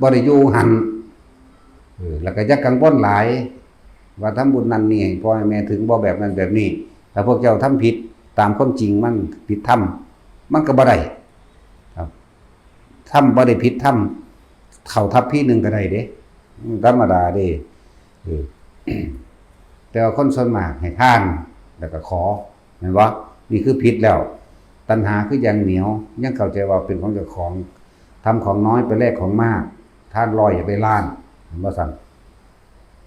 บ่ได้อยู่หั่น เออ แล้วก็อย่ากังวลหลาย ว่าทำบุญนั่นนี่ให้พ่อให้แม่ถึงบ่ แบบนั้นแบบนี้ ถ้าพวกเจ้าทำผิดตามความจริง มันผิดธรรม มันก็บ่ได้ ครับ ทำบ่ได้ผิดธรรม เข้าทัพพีหนึ่งก็ได้เด้ มันธรรมดาเด้ เออ แต่ว่าคนส่วนมากให้ทาน แล้วก็ขอ แม่นบ่ นี่คือผิดแล้ว ตัณหาคืออย่างเหนียว ยังเข้าใจว่าเป็นของเจ้าของ ทำของน้อยไปแลกของมาก ทานร้อยอย่าไปล้าน แม่นบ่ซั่น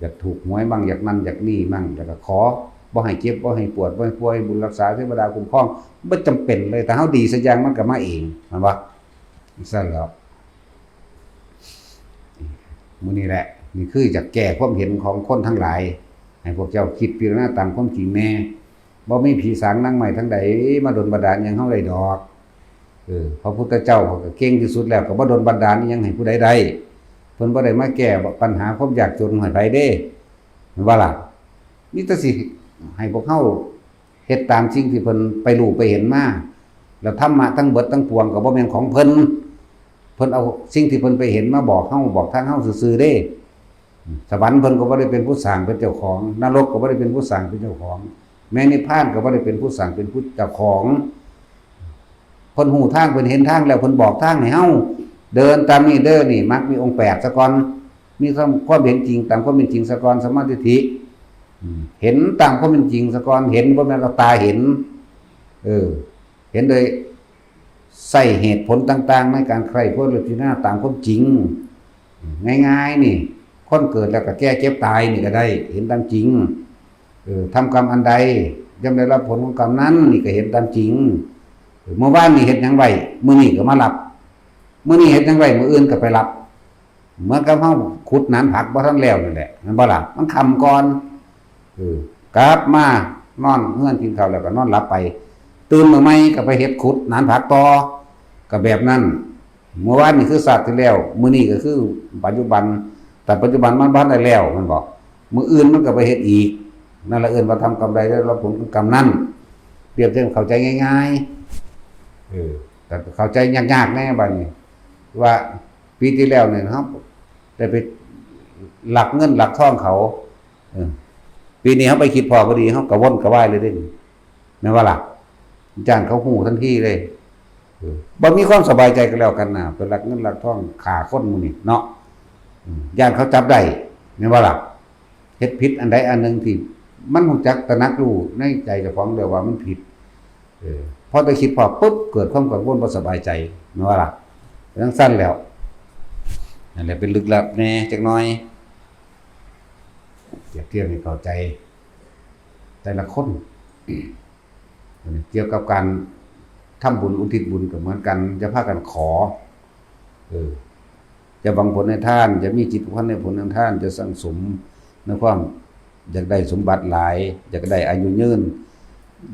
อยากถูกหวยมั่ง อยากนั่นอยากนี่มั่ง แล้วก็ขอ บ่ให้เจ็บ บ่ให้ปวด บ่ให้ป่วย บุญรักษา เทวดาคุ้มครอง บ่จำเป็นเลย ถ้าเฮาดีสักอย่างมันก็มาเอง แม่นบ่ ซั่นแล้ว มื้อนี้แหละ นี่คืออยากแก้ความเห็นของคนทั้งหลาย ให้พวกเจ้าคิดพิจารณาตามความจริงแน่ บ่มีผีสางนางไม้ทางใดมาดลบันดาลหยังเฮาได้ดอก เออ พระพุทธเจ้าก็เก่งที่สุดแล้ว ก็บ่ดลบันดาลอิหยังให้ผู้ใดได้ เพิ่นบ่ได้มาแก้ปัญหาความยากจนให้ไผเด้ แม่นบ่ล่ะ มีแต่สิให้พวกเฮาเฮ็ดตามสิ่งที่เพิ่นไปรู้ไปเห็นมา แล้วธรรมะทั้งเบิดทั้งปวงก็บ่แม่นของเพิ่น เพิ่นเอาสิ่งที่เพิ่นไปเห็นมาบอกเฮา บอกทางเฮาซื่อๆเด้ สวรรค์เพิ่นก็บ่ได้เป็นผู้สร้างเป็นเจ้าของ นรกก็บ่ได้เป็นผู้สร้างเป็นเจ้าของ แม้นิพพานก็บ่ได้เป็นผู้สร้างเป็นผู้เจ้าของ เพิ่นฮู้ทาง เพิ่นเห็นทางแล้ว เพิ่นบอกทางให้เฮา เดินตามนี่เด้อ นี่ มรรคมีองค์แปดซะก่อน มีความ ความเห็นจริงตามความเป็นจริงซะก่อน สัมมาทิฏฐิ อืม เห็นตามความเป็นจริงซะก่อน เห็นบ่แม่นเอาตาเห็น เออ เห็นโดยใช้เหตุผลต่างๆ ในการใคร่ครวญพิจารณาตามความจริง ง่ายๆ นี่ คนเกิดแล้วก็แก่เจ็บตายนี่ก็ได้ เห็นตามจริง เออ ทำกรรมอันใด ย่อมได้รับผลของกรรมนั้น นี่ก็เห็นตามจริง เออ เมื่อวานนี่เฮ็ดหยังไว้ มื้อนี้ก็มารับ มื้อนี้เฮ็ดหยังไว้ มื้ออื่นก็ไปรับ เหมือนกับเฮาขุดหนานผักบ่ทันแล้วนั่นแหละ แม่นบ่ล่ะ มันค่ำก่อน เออ กลับมานอนเฮือนกินข้าวแล้วก็นอนหลับไป ตื่นมาใหม่ก็ไปเฮ็ดขุดหนานผักต่อ ก็แบบนั้น เมื่อวานนี่คือชาติที่แล้ว มื้อนี้ก็คือปัจจุบัน แต่ปัจจุบันมันบ่ทันได้แล้ว แม่นบ่ มื้ออื่นมันก็ไปเฮ็ดอีก นั่นละเอิ้นว่าทำกรรมใดได้รับผลของกรรมนั้น เปรียบเทียบเข้าใจง่ายๆ เออ แต่เข้าใจยากๆ แน่บัดนี้ ว่าปีที่แล้วเนี่ยเฮาได้ไปลักเงินลักทองเขา เออ ปีนี้เฮาไปคิดพ้อพอดี เฮากระวนกระวายเลยเด้ แม่นบ่ล่ะ ย้านเขาฮู้ทันทีเลย เออ บ่มีความสบายใจก็แล้วกันนะ ไปลักเงินลักทองฆ่าคนหมู่นี้เนาะ อืม ย้านเขาจับได้ แม่นบ่ล่ะ เฮ็ดผิดอันใดอันหนึ่งที่มันรู้จักตระหนักรู้ในใจเจ้าของแล้วว่ามันผิด เออ พอไปคิดพ้อปุ๊บ เกิดความกังวลบ่สบายใจ แม่นบ่ล่ะ จั่งซั้นแล้ว นั่นแหละเป็นลึกลับแน่จักหน่อย เปรียบเทียบให้เข้าใจ แต่ละคน เกี่ยวกับการทำบุญอุทิศบุญก็เหมือนกัน อย่าพากันขอ เออ จะหวังผลในทาน จะมีจิตผูกพันในผลในทาน จะสั่งสมในความอยากได้สมบัติหลาย อยากได้อายุยืน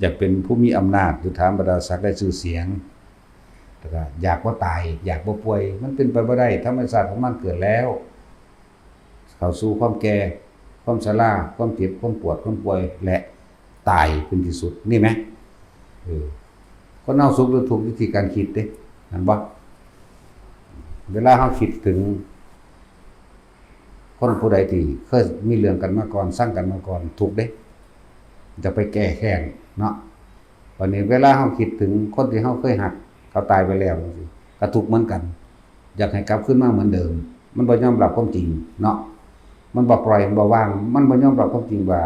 อยากเป็นผู้มีอำนาจ ยศถาบรรดาศักดิ์ ได้ชื่อเสียง แล้วก็อยากบ่ตาย อยากบ่ป่วย มันเป็นไปบ่ได้ ธรรมชาติของมันเกิดแล้ว เข้าสู่ความแก่ ความชรา ความเจ็บ ความปวด ความป่วย และตายเป็นที่สุด นี่ไหม เออ คนเฮาสุขหรือทุกข์อยู่ที่การคิดเด้ แม่นบ่ เวลาเฮาคิดถึง คนผู้ใดที่เคยมีเรื่องกันมาก่อน ซังกันมาก่อน ทุกข์เด้ จะไปแก้แค้นเนาะ วันนี้เวลาเฮาคิดถึงคนที่เฮาเคยฮัก เขาตายไปแล้วจังซี้ ก็ทุกข์เหมือนกัน อยากให้กลับคืนมาเหมือนเดิม มันบ่ยอมรับความจริงเนาะ มันบ่ปล่อย มันบ่วาง มันบ่ยอมรับความจริงว่า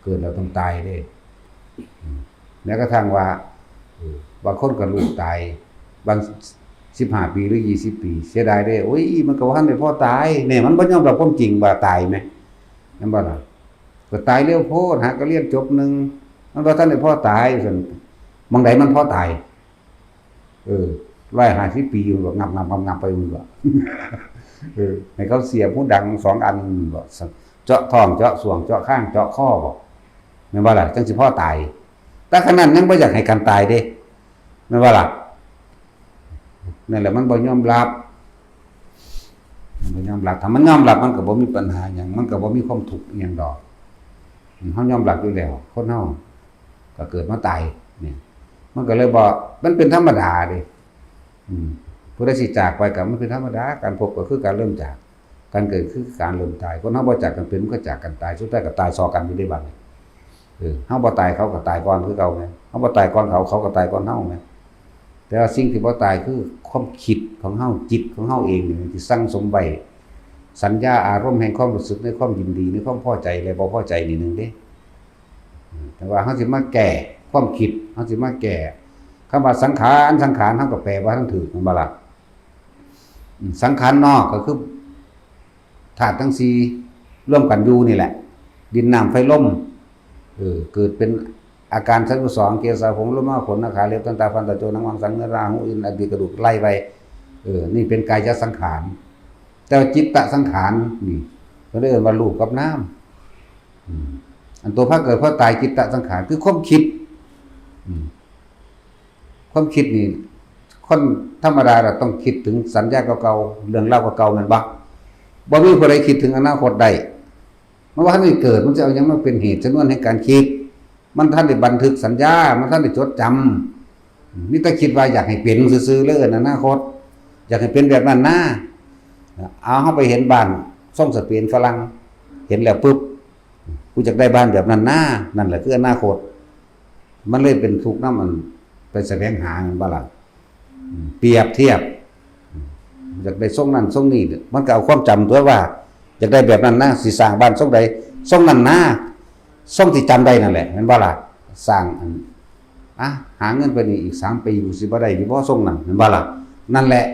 เกิดแล้วต้องตายเด้ แม้กระทั่งว่า เออ บางคนก็ลูกตาย บาง สิบห้าปีหรือยี่สิบปี เสียดายเด้ โอ้ย มันก็บ่ทันได้พอตาย เนี่ย มันบ่ยอมรับความจริงว่าตายไหม แม่นบ่ล่ะ ก็ตายเร็วโพด หาก็เรียนจบหนึ่ง มันบ่ทันได้พอตาย ซั่น หม่องใดมันพอตาย เออ ร้อยห้าสิบปีอยู่ งับ งับ งับ งับไปอยู่ เออ ให้เขาเสียบหูดังสองอันบ่ เจาะท้อง เจาะสวง เจาะคาง เจาะคอบ่ แม่นบ่ล่ะ จังสิพอตาย แต่ขนาดนั้นบ่อยากให้กันตายเด้ แม่นบ่ล่ะ นั่นแหละ มันบ่ยอมรับ มันบ่ยอมรับ ถ้ามันยอมรับ มันก็บ่มีปัญหาหยัง มันก็บ่มีความทุกข์อิหยังดอก อืม เฮายอมรับอยู่แล้ว คนเฮาก็เกิดมาตาย เนี่ย มันก็เลยบ่ มันเป็นธรรมดาเด้ อืม ผู้ใดสิจากไปก็มันเป็นธรรมดา การพบก็คือการเริ่มจาก การเกิดคือการเริ่มตาย คนเฮาบ่จากกันเป็น มันก็จากกันตาย สุดท้ายก็ตายซ้อกันอยู่ในบัดนี้ เออ เฮาบ่ตายเขาก็ตายก่อนคือเก่าไง เฮาบ่ตายก่อนเขา เขาก็ตายก่อนเฮาไง แต่ว่าสิ่งที่บ่ตายคือความคิดของเฮา จิตของเฮาเองนี่ที่สั่งสมไว้ สัญญาอารมณ์แห่งความรู้สึกในความยินดี ในความพอใจและบ่พอใจนี่หนึ่งเด้ อืม แต่ว่าเฮาสิมาแก้ความคิด เฮาสิมาแก้ คำว่าสังขาร สังขาร เฮาก็แปลบ่ทันถูก แม่นบ่ล่ะ อืม สังขารนอกก็คือ ธาตุทั้งสี่รวมกันอยู่นี่แหละ ดินน้ำไฟลม เออ เกิดเป็นอาการสามสิบสอง เกศาผม โลมา ขน หน้า ขา เล็บ ตัน ตา ฟัน ตะโจ หนัง มัง สัง เนื้อ รา หู อิน อดีต กระดูก ไล่ไป เออ นี่เป็นกายสังขาร แต่ว่าจิตตสังขารนี่ ก็เลยเรียกว่ารูปกับนาม อืม อันตัวพาเกิดพาตายจิตตสังขารคือความคิด อืม ความคิดนี่ คนธรรมดาเราต้องคิดถึงสัญญาเก่าๆ เรื่องราวเก่าๆ แม่นบ่ บ่มีผู้ใดคิดถึงอนาคตได้ มันบ่ทันได้เกิด มันจะเอาหยังมาเป็นเหตุชนวนแห่งการคิด มันบ่ทันได้บันทึกสัญญา มันบ่ทันได้จดจำ มีแต่คิดว่าอยากให้เป็นซื่อๆ เลย อนาคต อยากให้เป็นแบบนั้นนะ เอา เฮาไปเห็นบ้านทรงสเปนฝรั่ง เห็นแล้วปุ๊บ กูอยากได้บ้านแบบนั้นนะ นั่นแหละคืออนาคต มันเลยเป็นทุกข์นำ มันไปแสวงหา แม่นบ่ล่ะ อืม เปรียบเทียบ อืม อยากได้ทรงนั้นทรงนี้ มันก็เอาความจำตัวว่า อยากได้แบบนั้นนะ สิสร้างบ้านทรงใด ทรงนั้นนะ ทรงที่จำได้นั่นแหละ แม่นบ่ล่ะ สร้างอัน อ่ะ หาเงินไปนี่อีกสามปี กูสิบ่ได้อยู่บ่ทรงนั้น แม่นบ่ล่ะ นั่นแหละ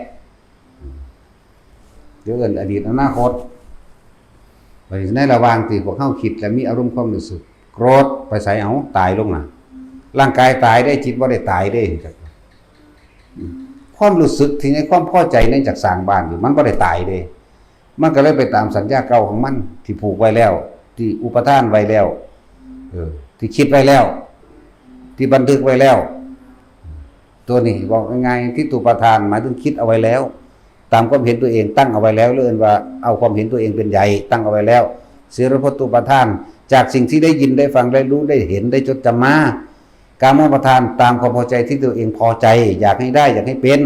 เดี๋ยวเอิ้นอดีตอนาคต บัดนี้ในระหว่างที่พวกเฮาคิดและมีอารมณ์ความรู้สึก โกรธไปไส เอ้า ตายลงน่ะ ร่างกายตายเด้ จิตบ่ได้ตายเด้ ความรู้สึกที่ในความพอใจในจากสร้างบ้านอยู่ มันบ่ได้ตายเด้ มันก็เลยไปตามสัญญาเก่าของมัน ที่ผูกไว้แล้ว ที่อุปทานไว้แล้ว เออ ที่คิดไว้แล้ว ที่บันทึกไว้แล้ว ตัวนี้บอกง่ายๆ ทิฏฐูปาทาน หมายถึงคิดเอาไว้แล้ว ตามความเห็นตัวเองตั้งเอาไว้แล้ว หรือเอิ้นว่าเอาความเห็นตัวเองเป็นใหญ่ตั้งเอาไว้แล้ว สีรพจน์อุปาทาน จากสิ่งที่ได้ยินได้ฟังได้รู้ได้เห็นได้จดจำมา กามอุปาทาน ตามความพอใจที่ตัวเองพอใจ อยากให้ได้ อยากให้เป็น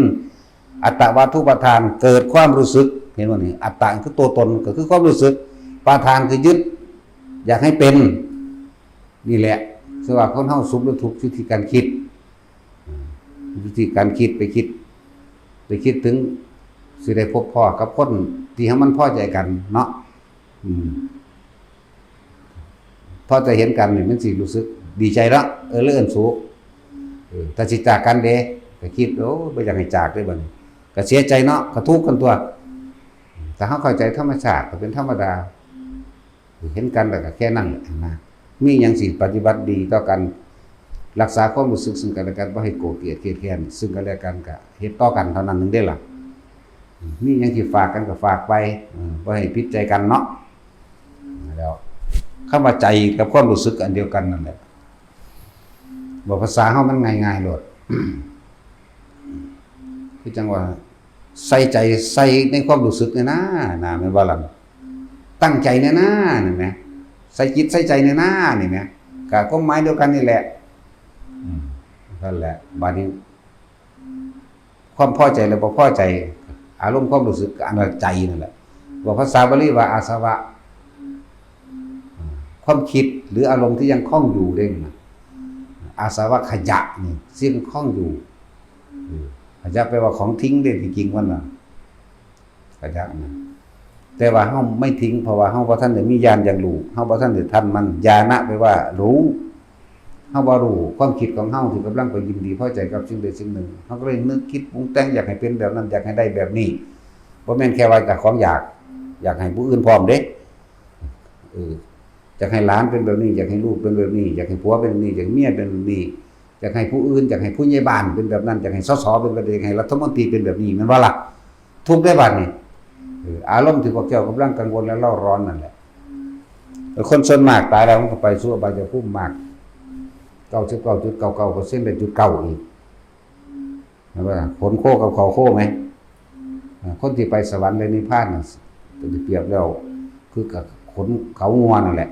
อัตตวาทุปาทาน เกิดความรู้สึก เห็นบ่นี่ อัตตะคือตัวตน ก็คือความรู้สึก ปาทานคือยึด อยากให้เป็น นี่แหละ คือว่าคนเฮาสุขหรือทุกข์อยู่ที่การคิด อยู่ที่การคิด ไปคิด ไปคิดถึงสิได้พบพ้อกับคนที่ให้มันพอใจกันเนาะ อืม พอจะเห็นกันนี่มันสิรู้สึกดีใจเนาะ เออ เลื่อนสุข เออ ถ้าสิจากกันเด้ ก็คิด โอ้ บ่อยากให้จากเด้บัดนี้ ก็เสียใจเนาะ ก็ทุกข์กันตัว แต่เฮาเข้าใจธรรมชาติก็เป็นธรรมดา เห็นกันแล้วก็แค่นั้นแหละนะ มีหยังสิปฏิบัติดีต่อกัน รักษาความรู้สึกซึ่งกันและกัน บ่ให้โกรธเกลียดเคียดแค้นซึ่งกันและกัน ก็เฮ็ดต่อกันเท่านั้นหนึ่งเด้ล่ะ มีหยังที่ฝากกันก็ฝากไป เออ บ่ให้ผิดใจกันเนาะ แล้วคำว่าใจกับความรู้สึกอันเดียวกันนั่นแหละ บอกภาษาเฮามันง่ายๆโลด คือจังว่า ใส่ใจ ใส่ในความรู้สึกเนี่ยนะ นะ แม่นบ่ล่ะ ตั้งใจเนี่ยนะ นี่แหม ใส่จิตใส่ใจเนี่ยนะ นี่แหม ก็ความหมายเดียวกันนี่แหละ อืม นั่นแหละ บัดนี้ ความพอใจและบ่พอใจ อารมณ์ความรู้สึก อันนั้นใจนั่นแหละ ว่าภาษาบาลีว่าอาสวะ ความคิดหรืออารมณ์ที่ยังคล้องอยู่เด้นะ อาสวะขยะนี่ ซึ่งคล้องอยู่ อืม ขยะแปลว่าของทิ้งเด้ จริงๆมันน่ะ ขยะนะ แต่ว่าเฮาไม่ทิ้ง เพราะว่าเฮาบ่ทันได้มีญาณอย่างรู้ เฮาบ่ทันได้ทันมัน ญาณะแปลว่ารู้ เฮาบ่รู้ ความคิดของเฮาที่กำลังไปยินดีพอใจกับสิ่งใดสิ่งหนึ่ง เฮาก็เลยนึกคิดปรุงแต่ง อยากให้เป็นแบบนั้น อยากให้ได้แบบนี้ บ่แม่นแค่ว่าเจ้าของอยาก อยากให้ผู้อื่นพร้อมเด้ เออ อยากให้หลานเป็นแบบนี้ อยากให้ลูกเป็นแบบนี้ อยากให้ผัวเป็นแบบนี้ อยากให้เมียเป็นแบบนี้ อยากให้ผู้อื่น อยากให้ผู้ใหญ่บ้านเป็นแบบนั้น อยากให้ สส เป็นแบบนี้ อยากให้รัฐมนตรีเป็นแบบนี้ แม่นบ่ล่ะ ทุกข์ได้บัดนี้ เออ อารมณ์ที่พวกเจ้ากำลังกังวลและเร่าร้อนนั่นแหละ แต่คนส่วนมากตายแล้วมันก็ไปสู่อบายภูมิมาก เก้าสิบเก้าจุดเก้าเก้าเปอร์เซ็นต์ ได้จุดเก้าอีก เห็นบ่ล่ะ ขนโคกับเขาโคไหม อ่า คนที่ไปสวรรค์และนิพพานน่ะ ก็สิเปรียบแล้ว คือกับขนเขางัวนั่นแหละ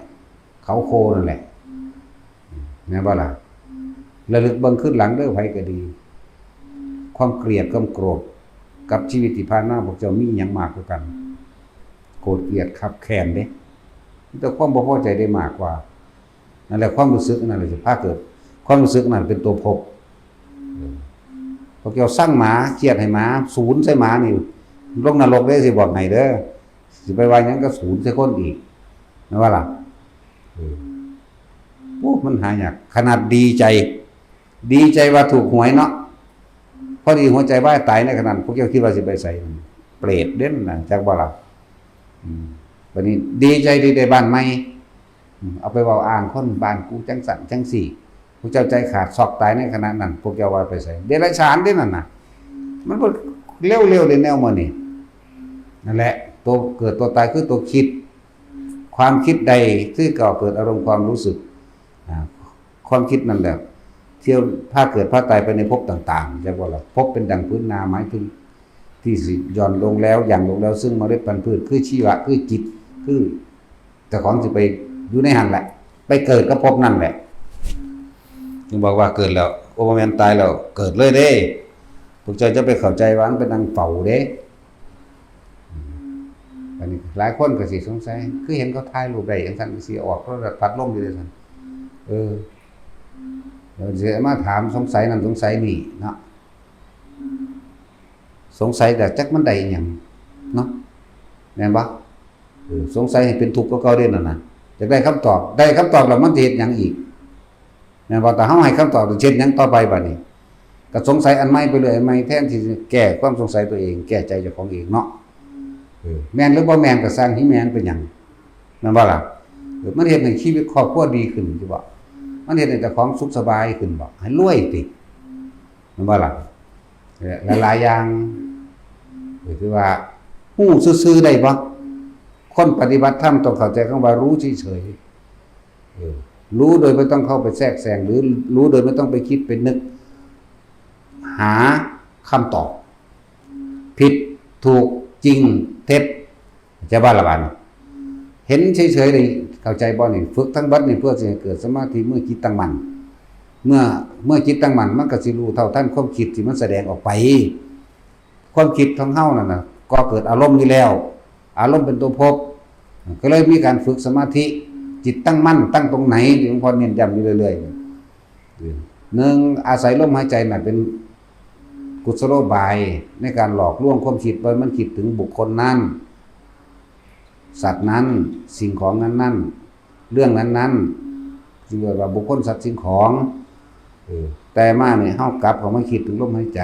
เขาโคนั่นแหละ แม่นบ่ล่ะ ระลึกเบิ่งคืนหลังเด้อ ไผก็ดี ความเกลียดความโกรธกับชีวิตที่ผ่านมา พวกเจ้ามีหยังมากกว่ากัน โกรธเกลียดคับแค้นเด้ แต่ความบ่พอใจได้มากกว่า นั่นแหละ ความรู้สึกนั่นแหละสิพาเกิด ความรู้สึกนั่นเป็นตัวภพ เออ พวกเจ้าสั่งหมา เคียดให้หมา สูนใส่หมานี่ ลงนรกเด้ สิบอกให้เด้อ สิไปว่าหยังก็สูนใส่คนอีก แม่นบ่ล่ะ เออ โอ้ มันหายาก ขนาดดีใจ ดีใจว่าถูกหวยเนาะ พอดีหัวใจวายตายในขณะนั้น พวกเจ้าคิดว่าสิไปไส เปรตเด้นั่นน่ะ จักบ่ล่ะ อืม บัดนี้ดีใจที่ได้บ้านใหม่ อืม เอาไปเว้าอ้างคน บ้านกูจังสั่นจังซี่ พวกเจ้าใจขาดซอกตายในขณะนั้น พวกเจ้าว่าไปไส เดรัจฉานเด้นั่นน่ะ มันบ่เร็วๆเด้แนวมื้อนี้ นั่นแหละ ตัวเกิดตัวตายคือตัวคิด ความคิดใดที่ก่อเกิดอารมณ์ความรู้สึก อ่า ความคิดนั่นแหละ เที่ยวพาเกิดพาตายไปในภพต่างๆ จักบ่ล่ะ ภพเป็นดั่งพื้นนา หมายถึงที่สิหย่อนลงแล้ว หยั่งลงแล้ว ซึ่งเมล็ดพันธุ์พืช คือชีวะ คือจิต คือเจ้าของสิไปอยู่ในหั่นแหละ ไปเกิดกับภพนั่นแหละ จึงบอกว่าเกิดแล้ว โอ้ บ่แม่นตายแล้ว เกิดเลยเด้ พวกเจ้าจะไปเข้าใจว่ามันเป็นนั่งเฝ้าเด้ อันนี้หลายคนก็สิสงสัย คือเห็นเขาถ่ายรูปได้จังซั่น สิออกโทรทัศน์พัดลมอยู่เด้ซั่น เออ เดี๋ยวสิมาถามสงสัยนั่นสงสัยนี่เนาะ สงสัยแต่จักมันได้อิหยังเนาะ แม่นบ่ เออ สงสัยให้เป็นทุกข์กว่าเก่าเด้นั่นน่ะ อยากได้คำตอบ ได้คำตอบแล้วมันสิเฮ็ดหยังอีก แม่นบ่ แต่เฮาให้คำตอบ สิเฮ็ดหยังต่อไปบัดนี้ ก็สงสัยอันใหม่ไปเรื่อย อันใหม่ แทนที่จะแก้ความสงสัยตัวเอง แก้ใจเจ้าของเองเนาะ เออ แม่นหรือบ่แม่นก็ซ่าง สิแม่นเป็นหยัง แม่นบ่ล่ะ เออ มันเฮ็ดให้ชีวิตครอบครัวดีขึ้นอยู่บ่ มันเฮ็ดให้เจ้าของสุขสบายขึ้นบ่ ให้รวยติ แม่นบ่ล่ะ เออ หลายๆอย่าง เออ คือว่าฮู้ซื่อๆได้บ่ คนปฏิบัติธรรมต้องเข้าใจคำว่ารู้เฉยๆ เออ รู้โดยไม่ต้องเข้าไปแทรกแซง หรือรู้โดยไม่ต้องไปคิดไปนึก หาคำตอบ ผิด ถูก จริง เท็จ จะว่าละบาดนี้ เห็นเฉยๆเลย เข้าใจบ่นี่ ฝึกทั้งเบิดนี่เพื่อสิให้เกิดสมาธิ เมื่อจิตตั้งมั่น เมื่อ เมื่อจิตตั้งมั่น มันก็สิรู้เท่าทันความคิดที่มันแสดงออกไป ความคิดของเฮานั่นน่ะ ก่อเกิดอารมณ์อยู่แล้ว อารมณ์เป็นตัวภพ ก็เลยมีการฝึกสมาธิ จิตตั้งมั่น ตั้งตรงไหน ที่หลวงพ่อเน้นย้ำอยู่เรื่อยๆ หนึ่ง อาศัยลมหายใจน่ะเป็นกุศโลบายในการหลอกลวงความคิด ว่ามันคิดถึงบุคคลนั้น สัตว์นั้น สิ่งของนั้นๆ เรื่องนั้นๆ ที่เรียกว่าบุคคล สัตว์ สิ่งของ เออ แต่มาเนี่ย เฮากลับเข้ามาคิดถึงลมหายใจ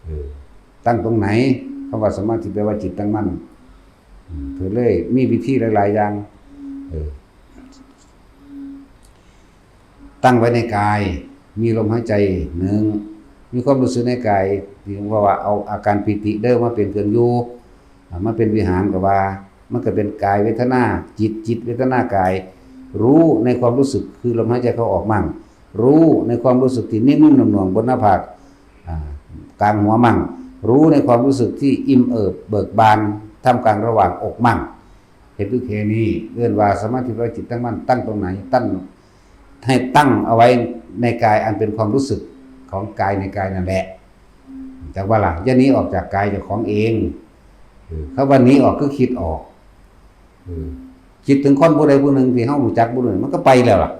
เออ ตั้งตรงไหน คำว่าสมาธิแปลว่าจิตตั้งมั่น อืม เพิ่นเลยมีวิธีหลายๆอย่าง เออ ตั้งไว้ในกาย มีลมหายใจหนึ่ง มีความรู้สึกในกาย ที่ว่า ว่าเอาอาการปีติเด้อมาเป็นเครื่องอยู่ อ่า มาเป็นวิหารก็ว่า มันก็เป็นกายเวทนาจิต จิตเวทนากาย รู้ในความรู้สึกคือลมหายใจเข้าออกมั่ง รู้ในความรู้สึกที่นิ่มๆหน่วงๆบนหน้าผาก อ่า กลางหัวมั่ง รู้ในความรู้สึกที่อิ่มเอิบเบิกบานท่ามกลางระหว่างอกมั่ง เฮ็ดอยู่แค่นี้ เอิ้นว่าสมาธิ ว่าจิตตั้งมั่น ตั้งตรงไหน ตั้ง ให้ตั้งเอาไว้ในกายอันเป็นความรู้สึกของกายในกายนั่นแหละ จักว่าล่ะ อย่าหนีออกจากกายเจ้าของเอง เออ คำว่าหนีออกคือคิดออก เออ คิดถึงคนผู้ใดผู้หนึ่งที่เฮารู้จักผู้หนึ่ง มันก็ไปแล้วล่ะ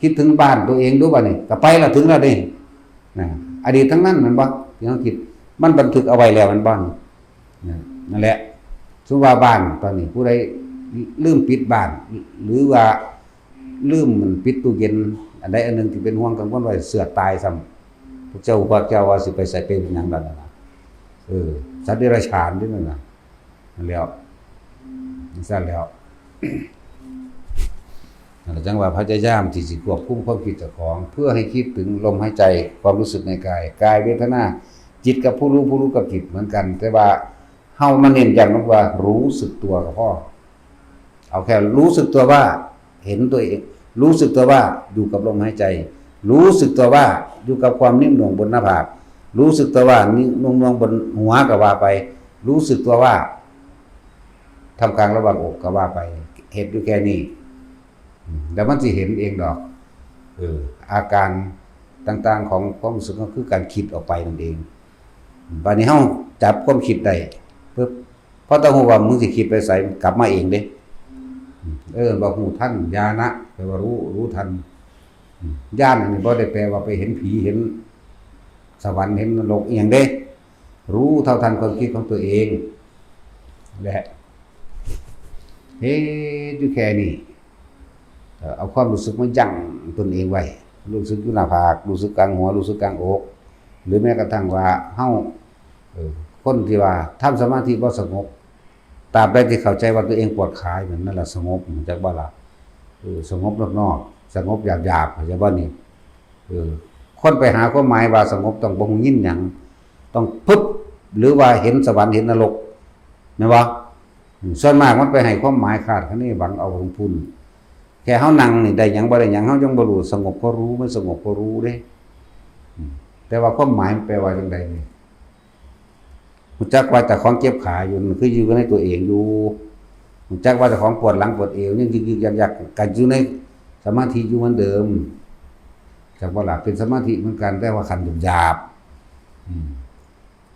คิดถึงบ้านตัวเองดูบัดนี้ ก็ไปแล้ว ถึงแล้วเด้ นะ อดีตทั้งนั้นแม่นบ่ ที่เฮาคิด มันบันทึกเอาไว้แล้วแม่นบ่ นะ นั่นแหละ สมมุติว่าบ้านตอนนี้ผู้ใดลืมปิดบ้าน หรือว่าลืมมันปิดตู้เย็น อันใดอันหนึ่งที่เป็นห่วงกังวลไว้ เสื้อตายซ้ำ พวกเจ้า พวกเจ้าว่าสิไปใส่เป็นหยังนั่นน่ะนะ เออ สัตว์เดรัจฉานนี่นั่นน่ะ นั่นแหล้ว จั่งซั้นแหล้ว นั่นแหละจั่งว่าพยายามที่สิควบคุมความคิดเจ้าของ เพื่อให้คิดถึงลมหายใจ ความรู้สึกในกาย กายเวทนา จิตกับผู้รู้ ผู้รู้กับจิตเหมือนกัน แต่ว่าเฮามาเน้นย้ำว่ารู้สึกตัวก็พอ เอาแค่รู้สึกตัวว่าเห็นตัวเอง รู้สึกตัวว่าอยู่กับลมหายใจ รู้สึกตัวว่าอยู่กับความนิ่มหน่วงบนหน้าผาก รู้สึกตัวว่านิ่มหน่วงบนหัวก็ว่าไป รู้สึกตัวว่าท่ามกลางระหว่างอกก็ว่าไป เฮ็ดอยู่แค่นี้ อืม แล้วมันสิเห็นเองดอก เออ อาการต่างๆของความรู้สึกก็คือการคิดออกไปนั่นเอง อืม บัดนี้เฮาจับความคิดได้ปึ๊บ พอต้องรู้ว่ามึงสิคิดไปไส กลับมาเองเด้ อืม เออ ว่ารู้ทัน ญาณะ แปลว่ารู้ รู้ทัน อืม ญาณอันนี้บ่ได้แปลว่าไปเห็นผี เห็นสวรรค์ เห็นนรกอิหยังเด้ รู้เท่าทันความคิดของตัวเอง และเฮ็ดอยู่แค่นี้ เอ่อ เอาความรู้สึกมายั้งตนเองไว้ รู้สึกอยู่หน้าผาก รู้สึกกลางหัว รู้สึกกลางอก หรือแม้กระทั่งว่าเฮา เอ่อ คนที่ว่าทำสมาธิบ่สงบ ตราบใดที่เข้าใจว่าตัวเองปวดขาอยู่ นั่นแหละสงบ รู้จักบ่ล่ะ เออ สงบนอกๆ สงบหยาบๆ เข้าใจบ่นี่ เออ คนไปหาความหมายว่าสงบต้องบ่ฮู้ยินหยัง ต้องปึ๊บ หรือว่าเห็นสวรรค์เห็นนรก แม่นบ่ อืม ส่วนมากมันไปให้ความหมายคาดคะเนหวังเอาของพุ้น แค่เฮานั่งนี่ได้หยังบ่ได้หยัง เฮายังบ่รู้ สงบก็รู้ ไม่สงบก็รู้เด้ อืม แต่ว่าความหมายมันแปลว่าจั่งใดนี่ รู้จักว่าเจ้าของเจ็บขาอยู่ มันคืออยู่ในตัวเองอยู่ รู้จักว่าเจ้าของปวดหลังปวดเอว ยังยึกๆยักๆ ก็อยู่ในสมาธิอยู่เหมือนเดิม จักบ่ล่ะ เป็นสมาธิเหมือนกัน แต่ว่าขั้นหยาบๆ อืม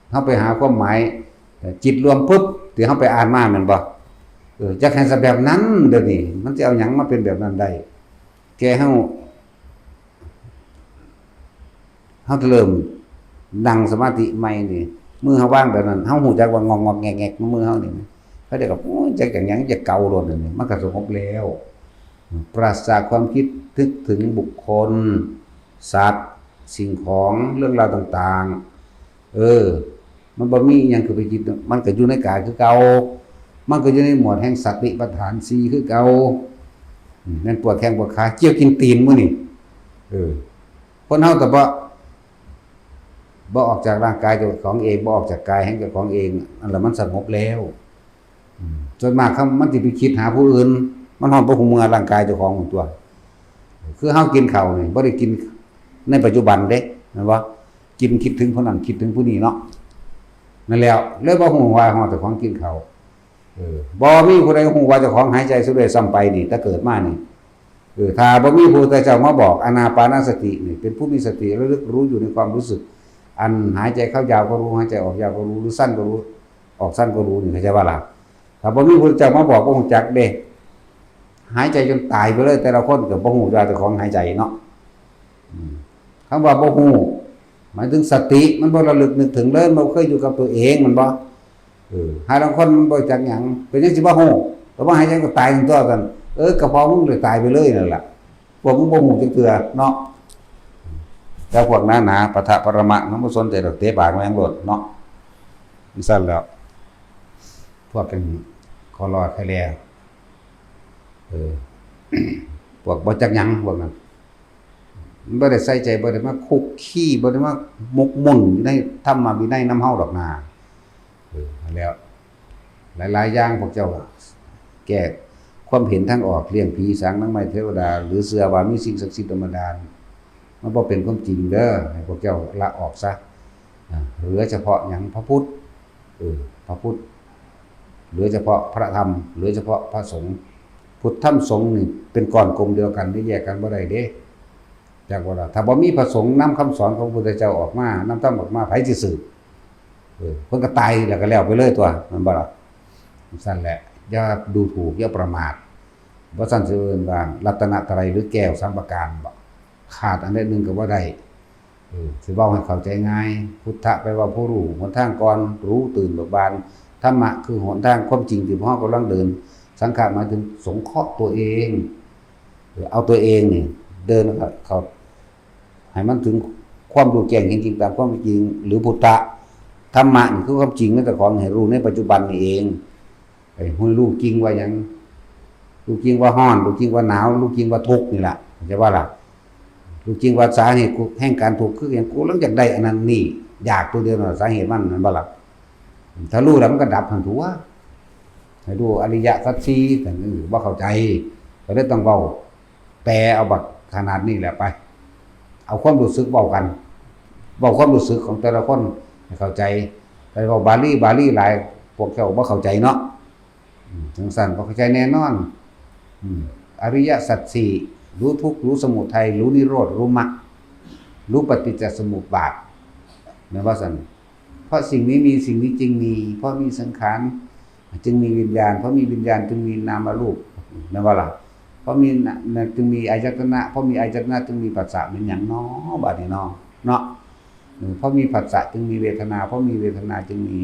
เฮาไปหาความหมาย เอ่อ จิตรวมปุ๊บ ที่เฮาไปอ่านมาแม่นบ่ เออ จักให้ซะแบบนั้น เดี๋ยวนี้ มันสิเอาหยังมาเป็นแบบนั้นได้ แค่เฮา เฮาเริ่มนั่งสมาธิใหม่นี่ มือเฮาวางแบบนั้น เฮารู้จักว่างอกๆแงกๆ มือเฮานี่ เขาเรียกว่า โอ้ย จักจั่งหยัง จักเกาโลดนี่ มันก็สงบแล้ว ปราศจากความคิดนึกถึงบุคคล สัตว์ สิ่งของ เรื่องราวต่างๆ เออ มันบ่มีอิหยังคือไปคิด มันก็อยู่ในกายคือเก่า มันก็อยู่ในหมวดแห่งสติปัฏฐานสี่คือเก่า อืม แม่นปวดแข้งปวดขา เกี่ยวกินตีนมื้อนี่ เออ คนเฮาแต่บ่ บ่ออกจากร่างกายเจ้าของเอง บ่ออกจากกายแห่งเจ้าของเอง อันละมันสงบแล้ว อืม ส่วนมากเขา มันสิไปคิดหาผู้อื่น มันฮอดบ่ฮู้เมื่อร่างกายเจ้าของตัว คือเฮากินข้าวนี่ บ่ได้กินในปัจจุบันเด้ แม่นบ่ กินคิดถึงผู้นั้น คิดถึงผู้นี้เนาะ นั่นแหล้ว เลยบ่ฮู้ว่าฮอดเจ้าของกินข้าว เออ บ่มีผู้ใดฮู้ว่าเจ้าของหายใจซะด้วยซ้ำไปนี่ แต่เกิดมานี่ เออ ถ้าบ่มีพระพุทธเจ้ามาบอก อานาปานสตินี่ เป็นผู้มีสติระลึกรู้อยู่ในความรู้สึก อันหายใจเข้ายาวก็รู้ หายใจออกยาวก็รู้ หรือสั้นก็รู้ ออกสั้นก็รู้นี่ เข้าใจบ่ล่ะ ถ้าบ่มีพระพุทธเจ้ามาบอก บ่ฮู้จักเด้ หายใจจนตายไปเลย แต่ละคนก็บ่ฮู้ว่าเจ้าของหายใจเนาะ อืม คำว่าบ่ฮู้ หมายถึงสติมันบ่ระลึกนึกถึงเลย มันบ่เคยอยู่กับตัวเอง แม่นบ่ เออ หาลางคนมันบ่จักหยัง เป็นหยังสิบ่ฮู้ ก็บ่หายใจก็ตายทั้งตัวกัน เออ ก็พอมึงเลยตายไปเลยนั่นล่ะ พวกมึงบ่ฮู้จักเทื่อเนาะ แต่พวกหนาๆ ปะทะปรมะ มันบ่สนใจดอก เตะปากแม่งโลดเนาะ มันซั่นแล้ว พวกกันคอรอแค่แล เออ พวกบ่จักหยัง พวกนั้น มันบ่ได้ใส่ใจ บ่ได้มาคุกคี บ่ได้มาหมกมุ่นอยู่ในธรรมวินัยนำเฮาดอกนา เออ นั่นแหล้ว หลายๆ อย่างพวกเจ้าแก้ความเห็นทางออกเรื่องผีสางนางไม้เทวดา หรือเชื่อว่ามีสิ่งศักดิ์สิทธิ์ดลบันดาล มันบ่เป็นความจริงเด้อ ให้พวกเจ้าละออกซะ อ่า เหลือเฉพาะหยัง พระพุทธ เออ พระพุทธ เหลือเฉพาะพระธรรม เหลือเฉพาะพระสงฆ์ พุทธธรรมสงฆ์นี่เป็นก้อนกลมเดียวกัน นี่แยกกันบ่ได้เด้ จักว่าล่ะ ถ้าบ่มีพระสงฆ์นำคำสอนของพระพุทธเจ้าออกมา นำธรรมออกมา ไผสิสืบ เออ เพิ่นก็ตายแล้วก็แล้วไปเลยตั๊ว แม่นบ่ล่ะ ซั่นแหละ อย่าดูถูก อย่าประมาท บ่ซั่นสิเอิ้นว่ารัตนตรัยหรือแก้วสามประการบ่ ขาดอันใดหนึ่งก็บ่ได้ เออ สิเว้าให้เข้าใจง่าย พุทธะแปลว่าผู้รู้ หนทางก่อนรู้ตื่นเบิกบาน ธรรมะคือหนทางความจริงที่พวกเรากำลังเดิน สังขะหมายถึงสงเคราะห์ตัวเอง เออ เอาตัวเองนี่ เดินเข้า ให้มันถึงความรู้แจ้งเห็นจริงตามความเป็นจริง หรือพุทธะ ธรรมะนี่คือความจริงในเจ้าของ ให้รู้ในปัจจุบันนี่เอง ไอ้ฮู้ รู้จริงว่าหยัง รู้จริงว่าฮ้อน รู้จริงว่าหนาว รู้จริงว่าทุกข์นี่ล่ะ เข้าใจบ่ล่ะ รู้จริงว่าสาเหตุแห่งการทุกข์คือหยัง กูกำลังอยากได้อันนั้นนี่ อยากตัวเดียวน่ะ สาเหตุมันนั่นบ่ล่ะ ถ้ารู้แล้วมันก็ดับหั้นตั๊ว ให้รู้อริยสัจสี่ แต่นี่บ่เข้าใจ ก็เลยต้องเว้า แปลเอาบักขนาดนี้แหละไป เอาความรู้สึกเว้ากัน เว้าความรู้สึกของแต่ละคนให้เข้าใจ ไปเว้าบาลี บาลีหลาย พวกเจ้าบ่เข้าใจเนาะ อืม จั่งซั้นบ่เข้าใจแน่นอน อืม อริยสัจสี่ รู้ทุกข์ รู้สมุทัย รู้นิโรธ รู้มรรค รู้ปฏิจจสมุปบาท แม่นบ่ซั้น เพราะสิ่งนี้มี สิ่งนี้จึงมี เพราะมีสังขาร จึงมีวิญญาณ เพราะมีวิญญาณจึงมีนามรูป แม่นบ่ล่ะ เพราะมีนะ จึงมีอายตนะ เพราะมีอายตนะจึงมีผัสสะ แม่นหยังน้อ บาดนี้น้อ เนาะ เออ เพราะมีผัสสะจึงมีเวทนา เพราะมีเวทนาจึงมี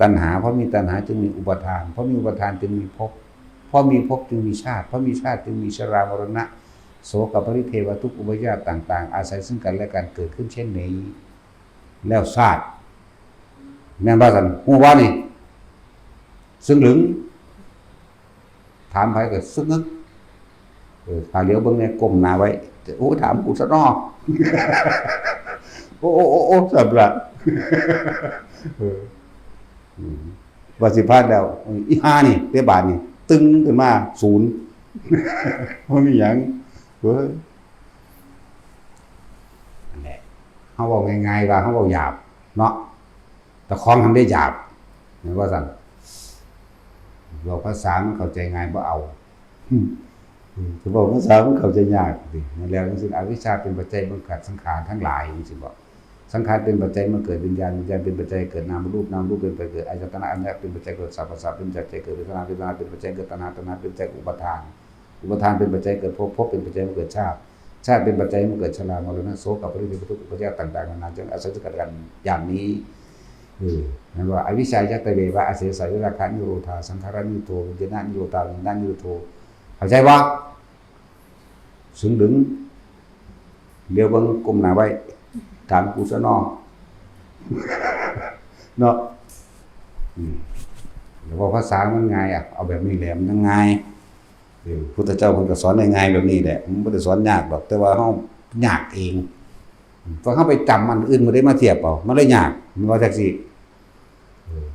ตัณหา เพราะมีตัณหาจึงมีอุปาทาน เพราะมีอุปาทานจึงมีภพ เพราะมีภพจึงมีชาติ เพราะมีชาติจึงมีชรามรณะ โศกปริเทวทุกข์อุปาทานต่างๆ อาศัยซึ่งกันและกันเกิดขึ้นเช่นนี้ แล้วชาติ แม่นบ่ซั้น ฮู้บ่นี่ ซึ่งลึง ถามไผก็ซึ่งงึก เออ ถ้าเหลียวเบิ่งแน่ ก้มหน้าไว้ โอ้ ถามกูซะน้อ โอ้ โอ้ โอ้ โอ้ สำหรับ เออ อืม ว่าสิพลาดแล้ว อีห่านี่ เตะบาดนี่ ตึงขึ้นมา ศูนย์ บ่มีหยัง เว้ย นั่นแหละ เฮาเว้าง่ายๆ ว่าเฮาเว้าหยาบเนาะ แต่ของทำได้หยาบ แม่นบ่ซั้น เว้าภาษามันเข้าใจง่ายบ่เอา อืม อืม จะเว้าภาษามันเข้าใจยากติ นั่นแหละ จั่งซี้ อวิชชาเป็นปัจจัยบังเกิดสังขารทั้งหลาย จั่งซี้บ่ สังขารเป็นปัจจัยมาเกิดวิญญาณ วิญญาณเป็นปัจจัยเกิดนามรูป นามรูปเป็นปัจจัยเกิดอายตนะ อายตนะเป็นปัจจัยเกิดสัพพะ สัพพะเป็นปัจจัยเกิดเวทนา เวทนาเป็นปัจจัยเกิดตัณหา ตัณหาเป็นปัจจัยเกิดอุปาทาน อุปาทานเป็นปัจจัยเกิดภพ ภพเป็นปัจจัยมาเกิดชาติ ชาติเป็นปัจจัยมาเกิดชรามรณะ โศกปริเทวทุกข์อุปาทานต่างๆ นานา จึงอาศัยซึ่งกันและกันอย่างนี้ เออ นั่นว่า อวิชชายัตเตเววะ อเสสะวิราคะนิโรธา สังขารนิโรธโธ วิญญาณนิโรธา วิญญาณนิโรธโธ เข้าใจบ่ ซึ่งลึง เดี๋ยวเบิ่งก้มหน้าไว้ ถามกูซะน้อ เนาะ อืม แล้วว่าภาษามันง่ายอะ เอาแบบนี้แหละมันง่าย เออ พุทธเจ้าเพิ่นก็สอนง่ายๆแบบนี้แหละ มันบ่ได้สอนยากดอก แต่ว่าเฮายากเอง อืม ต้องเฮาไปจำอันอื่นมาได้มาเทียบเอา มันเลยยาก มันว่าจั่งซี้ เออ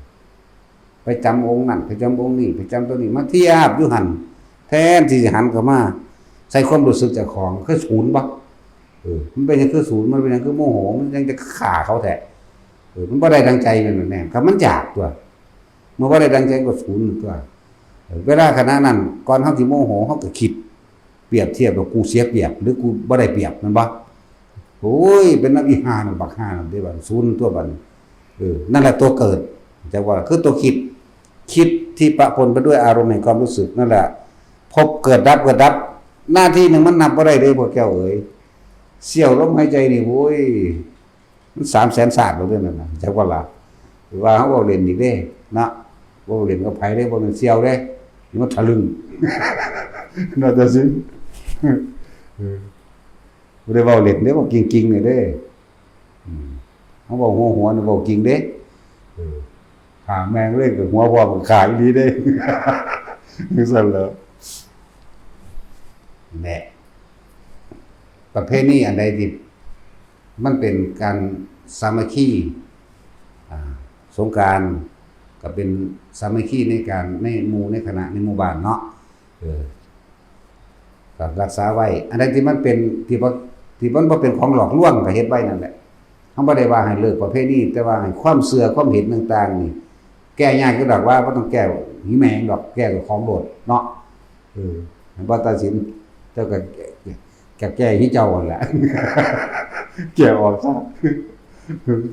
ไปจำองค์นั่น ไปจำองค์นี้ ไปจำตัวนี้ มาเทียบอยู่หั่น แทนที่สิหันเข้ามาใส่ความรู้สึกเจ้าของ คือศูนย์บ่ เออ มันเป็นหยังคือศูนย์ มันเป็นหยังคือโมโห มันยังจะฆ่าเขาแท้ เออ มันบ่ได้ดังใจนั่นแหละ แน่ คันมันอยากตั๊ว เมื่อบ่ได้ดังใจก็ศูนย์ตั๊ว เออ เวลาขณะนั้น ก่อนเฮาสิโมโห เฮาก็คิด เปรียบเทียบว่ากูเสียเปรียบ หรือกูบ่ได้เปรียบ แม่นบ่ โอ้ย เป็นนำอีห่านั่น บักห่านั่นเด้บัด ศูนย์ตั๊วบัด เออ นั่นแหละตัวเกิด จักว่า คือตัวคิด คิดที่ปะปนไปด้วยอารมณ์แห่งความรู้สึกนั่นแหละ พบเกิดดับ เกิดดับ นาทีหนึ่งมันนับบ่ได้เด้พวกเจ้าเอ๋ย เสี้ยวลมหายใจนี่ โอ้ย มันสามแสนชาติแล้วเด้นั่นน่ะ จักว่าล่ะ ว่าเฮาเว้าเล่นอีกเด้ เนาะ เว้าเล่นกับไผเด้ บ่แม่นเสี่ยวเด้ นี่มันทะลึ่ง เนาะ ตาสิน เออ บ่ได้เว้าเล่นเด้ เว้าจริงๆ นี่เด้ อืม เฮาเว้าหัวๆ นี่เว้าจริงเด้ เออ ฆ่าแม่งเลย ก็หัวพร้อมก็ฆ่าอีหลีเด้ จั่งซั้นแหล้ว แหม ประเพณีอันใดที่มันเป็นการสามัคคี อ่า สงกรานต์ก็เป็นสามัคคีในการในหมู่ในคณะในหมู่บ้านเนาะ เออ ก็รักษาไว้ อันใดที่มันเป็นที่บ่ที่มันบ่เป็นของหลอกลวงก็เฮ็ดไว้นั่นแหละ เฮาบ่ได้ว่าให้เลิกประเพณี แต่ว่าให้ความเชื่อความเห็นต่างๆนี่ แก้ยากอยู่ดอก ว่าบ่ต้องแก้หีแม่งดอก แก้กับของโลดเนาะ เออ ให้บ่ตัดสิน เจ้าก็แก้ ก็แก้หีเจ้าหั่นแหละ แก้ออกซะ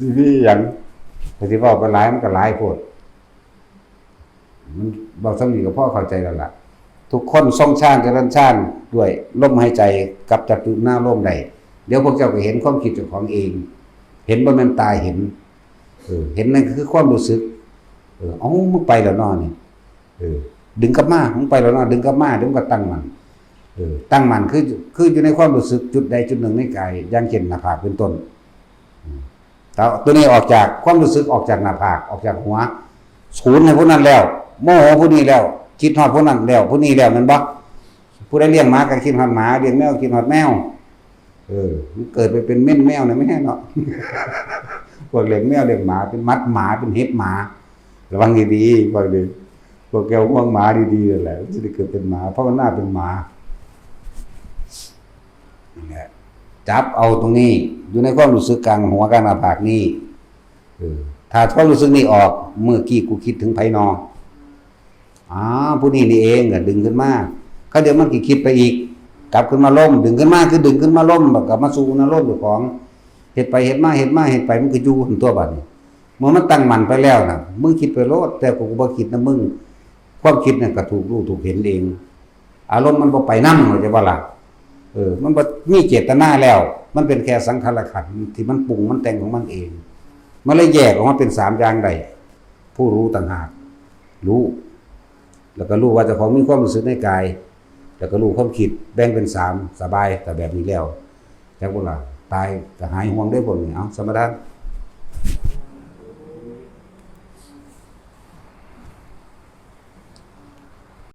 สิมีหยัง ก็สิเว้าไปหลายมันก็หลายโพด มันเว้าส่ำนี้ก็พอเข้าใจแล้วล่ะ ทุกคนทรงฌานเจริญฌานด้วยลมหายใจกับจตุนารมณ์ได้ เดี๋ยวพวกเจ้าก็เห็นความคิดเจ้าของเอง เห็นบ่แม่นตาเห็น เออ เห็นนั่นคือความรู้สึก เออ เอ้า มึงไปแล้วเนาะนี่ เออ ดึงกลับมา มึงไปแล้วเนาะ ดึงกลับมา เดี๋ยวมึงก็ตั้งมั่น เออ ตั้งมั่นคือ คืออยู่ในความรู้สึกจุดใดจุดหนึ่งในกาย อย่างเช่นหน้าผากเป็นต้น อืม แต่ตัวนี้ออกจากความรู้สึก ออกจากหน้าผาก ออกจากหัว ศูนย์ให้ผู้นั้นแล้ว โมโหผู้นี้แล้ว คิดฮอดผู้นั้นแล้ว ผู้นี้แล้ว แม่นบ่ ผู้ใดเลี้ยงหมาก็คิดฮอดหมา เลี้ยงแมวคิดฮอดแมว เออ มันเกิดไปเป็นเม่นแมวเนี่ยไม่แน่เนาะ พวกเลี้ยงแมวเลี้ยงหมา เป็นหมัดหมา เป็นเห็บหมา ระวังดีๆ พวกนี้ พวกแกห่วงหมาดีๆนั่นแหละ มันจะได้เกิดเป็นหมา ภาวนาเป็นหมา นั่นแหละ จับเอาตรงนี้ อยู่ในความรู้สึกกลางหัวกลางหน้าผากนี่ เออ ถ้าความรู้สึกนี่ออก เมื่อกี้กูคิดถึงไผนอ อ๋อ ผู้นี้นี่เอง ก็ดึงขึ้นมา ก็เดี๋ยวมันก็คิดไปอีก กลับขึ้นมาลม ดึงขึ้นมา คือดึงขึ้นมาลม แล้วก็มาสู่อารมณ์เจ้าของ เฮ็ดไปเฮ็ดมา เฮ็ดมา เฮ็ดไป มันก็อยู่หั่นตัวบัดนี้ เมื่อมันตั้งมั่นไปแล้วน่ะ มึงคิดไปโลด แต่กูก็บ่คิดนะมึง ความคิดนั่นก็ถูกรู้ถูกเห็นเอง อารมณ์มันบ่ไปนำ เข้าใจบ่ล่ะ เออ มันบ่มีเจตนาแล้ว มันเป็นแค่สังขารขันธ์ที่มันปรุงมันแต่งของมันเอง มันเลยแยกออกมาเป็นสามอย่างได้ ผู้รู้ต่างหาก รู้ แล้วก็รู้ว่าเจ้าของมีความรู้สึกในกาย แล้วก็รู้ความคิด แบ่งเป็นสาม สบาย แต่แบบนี้แล้ว จักบ่ล่ะ ตายก็หายห่วงเด้อพวกนี้ เอา สมาทาน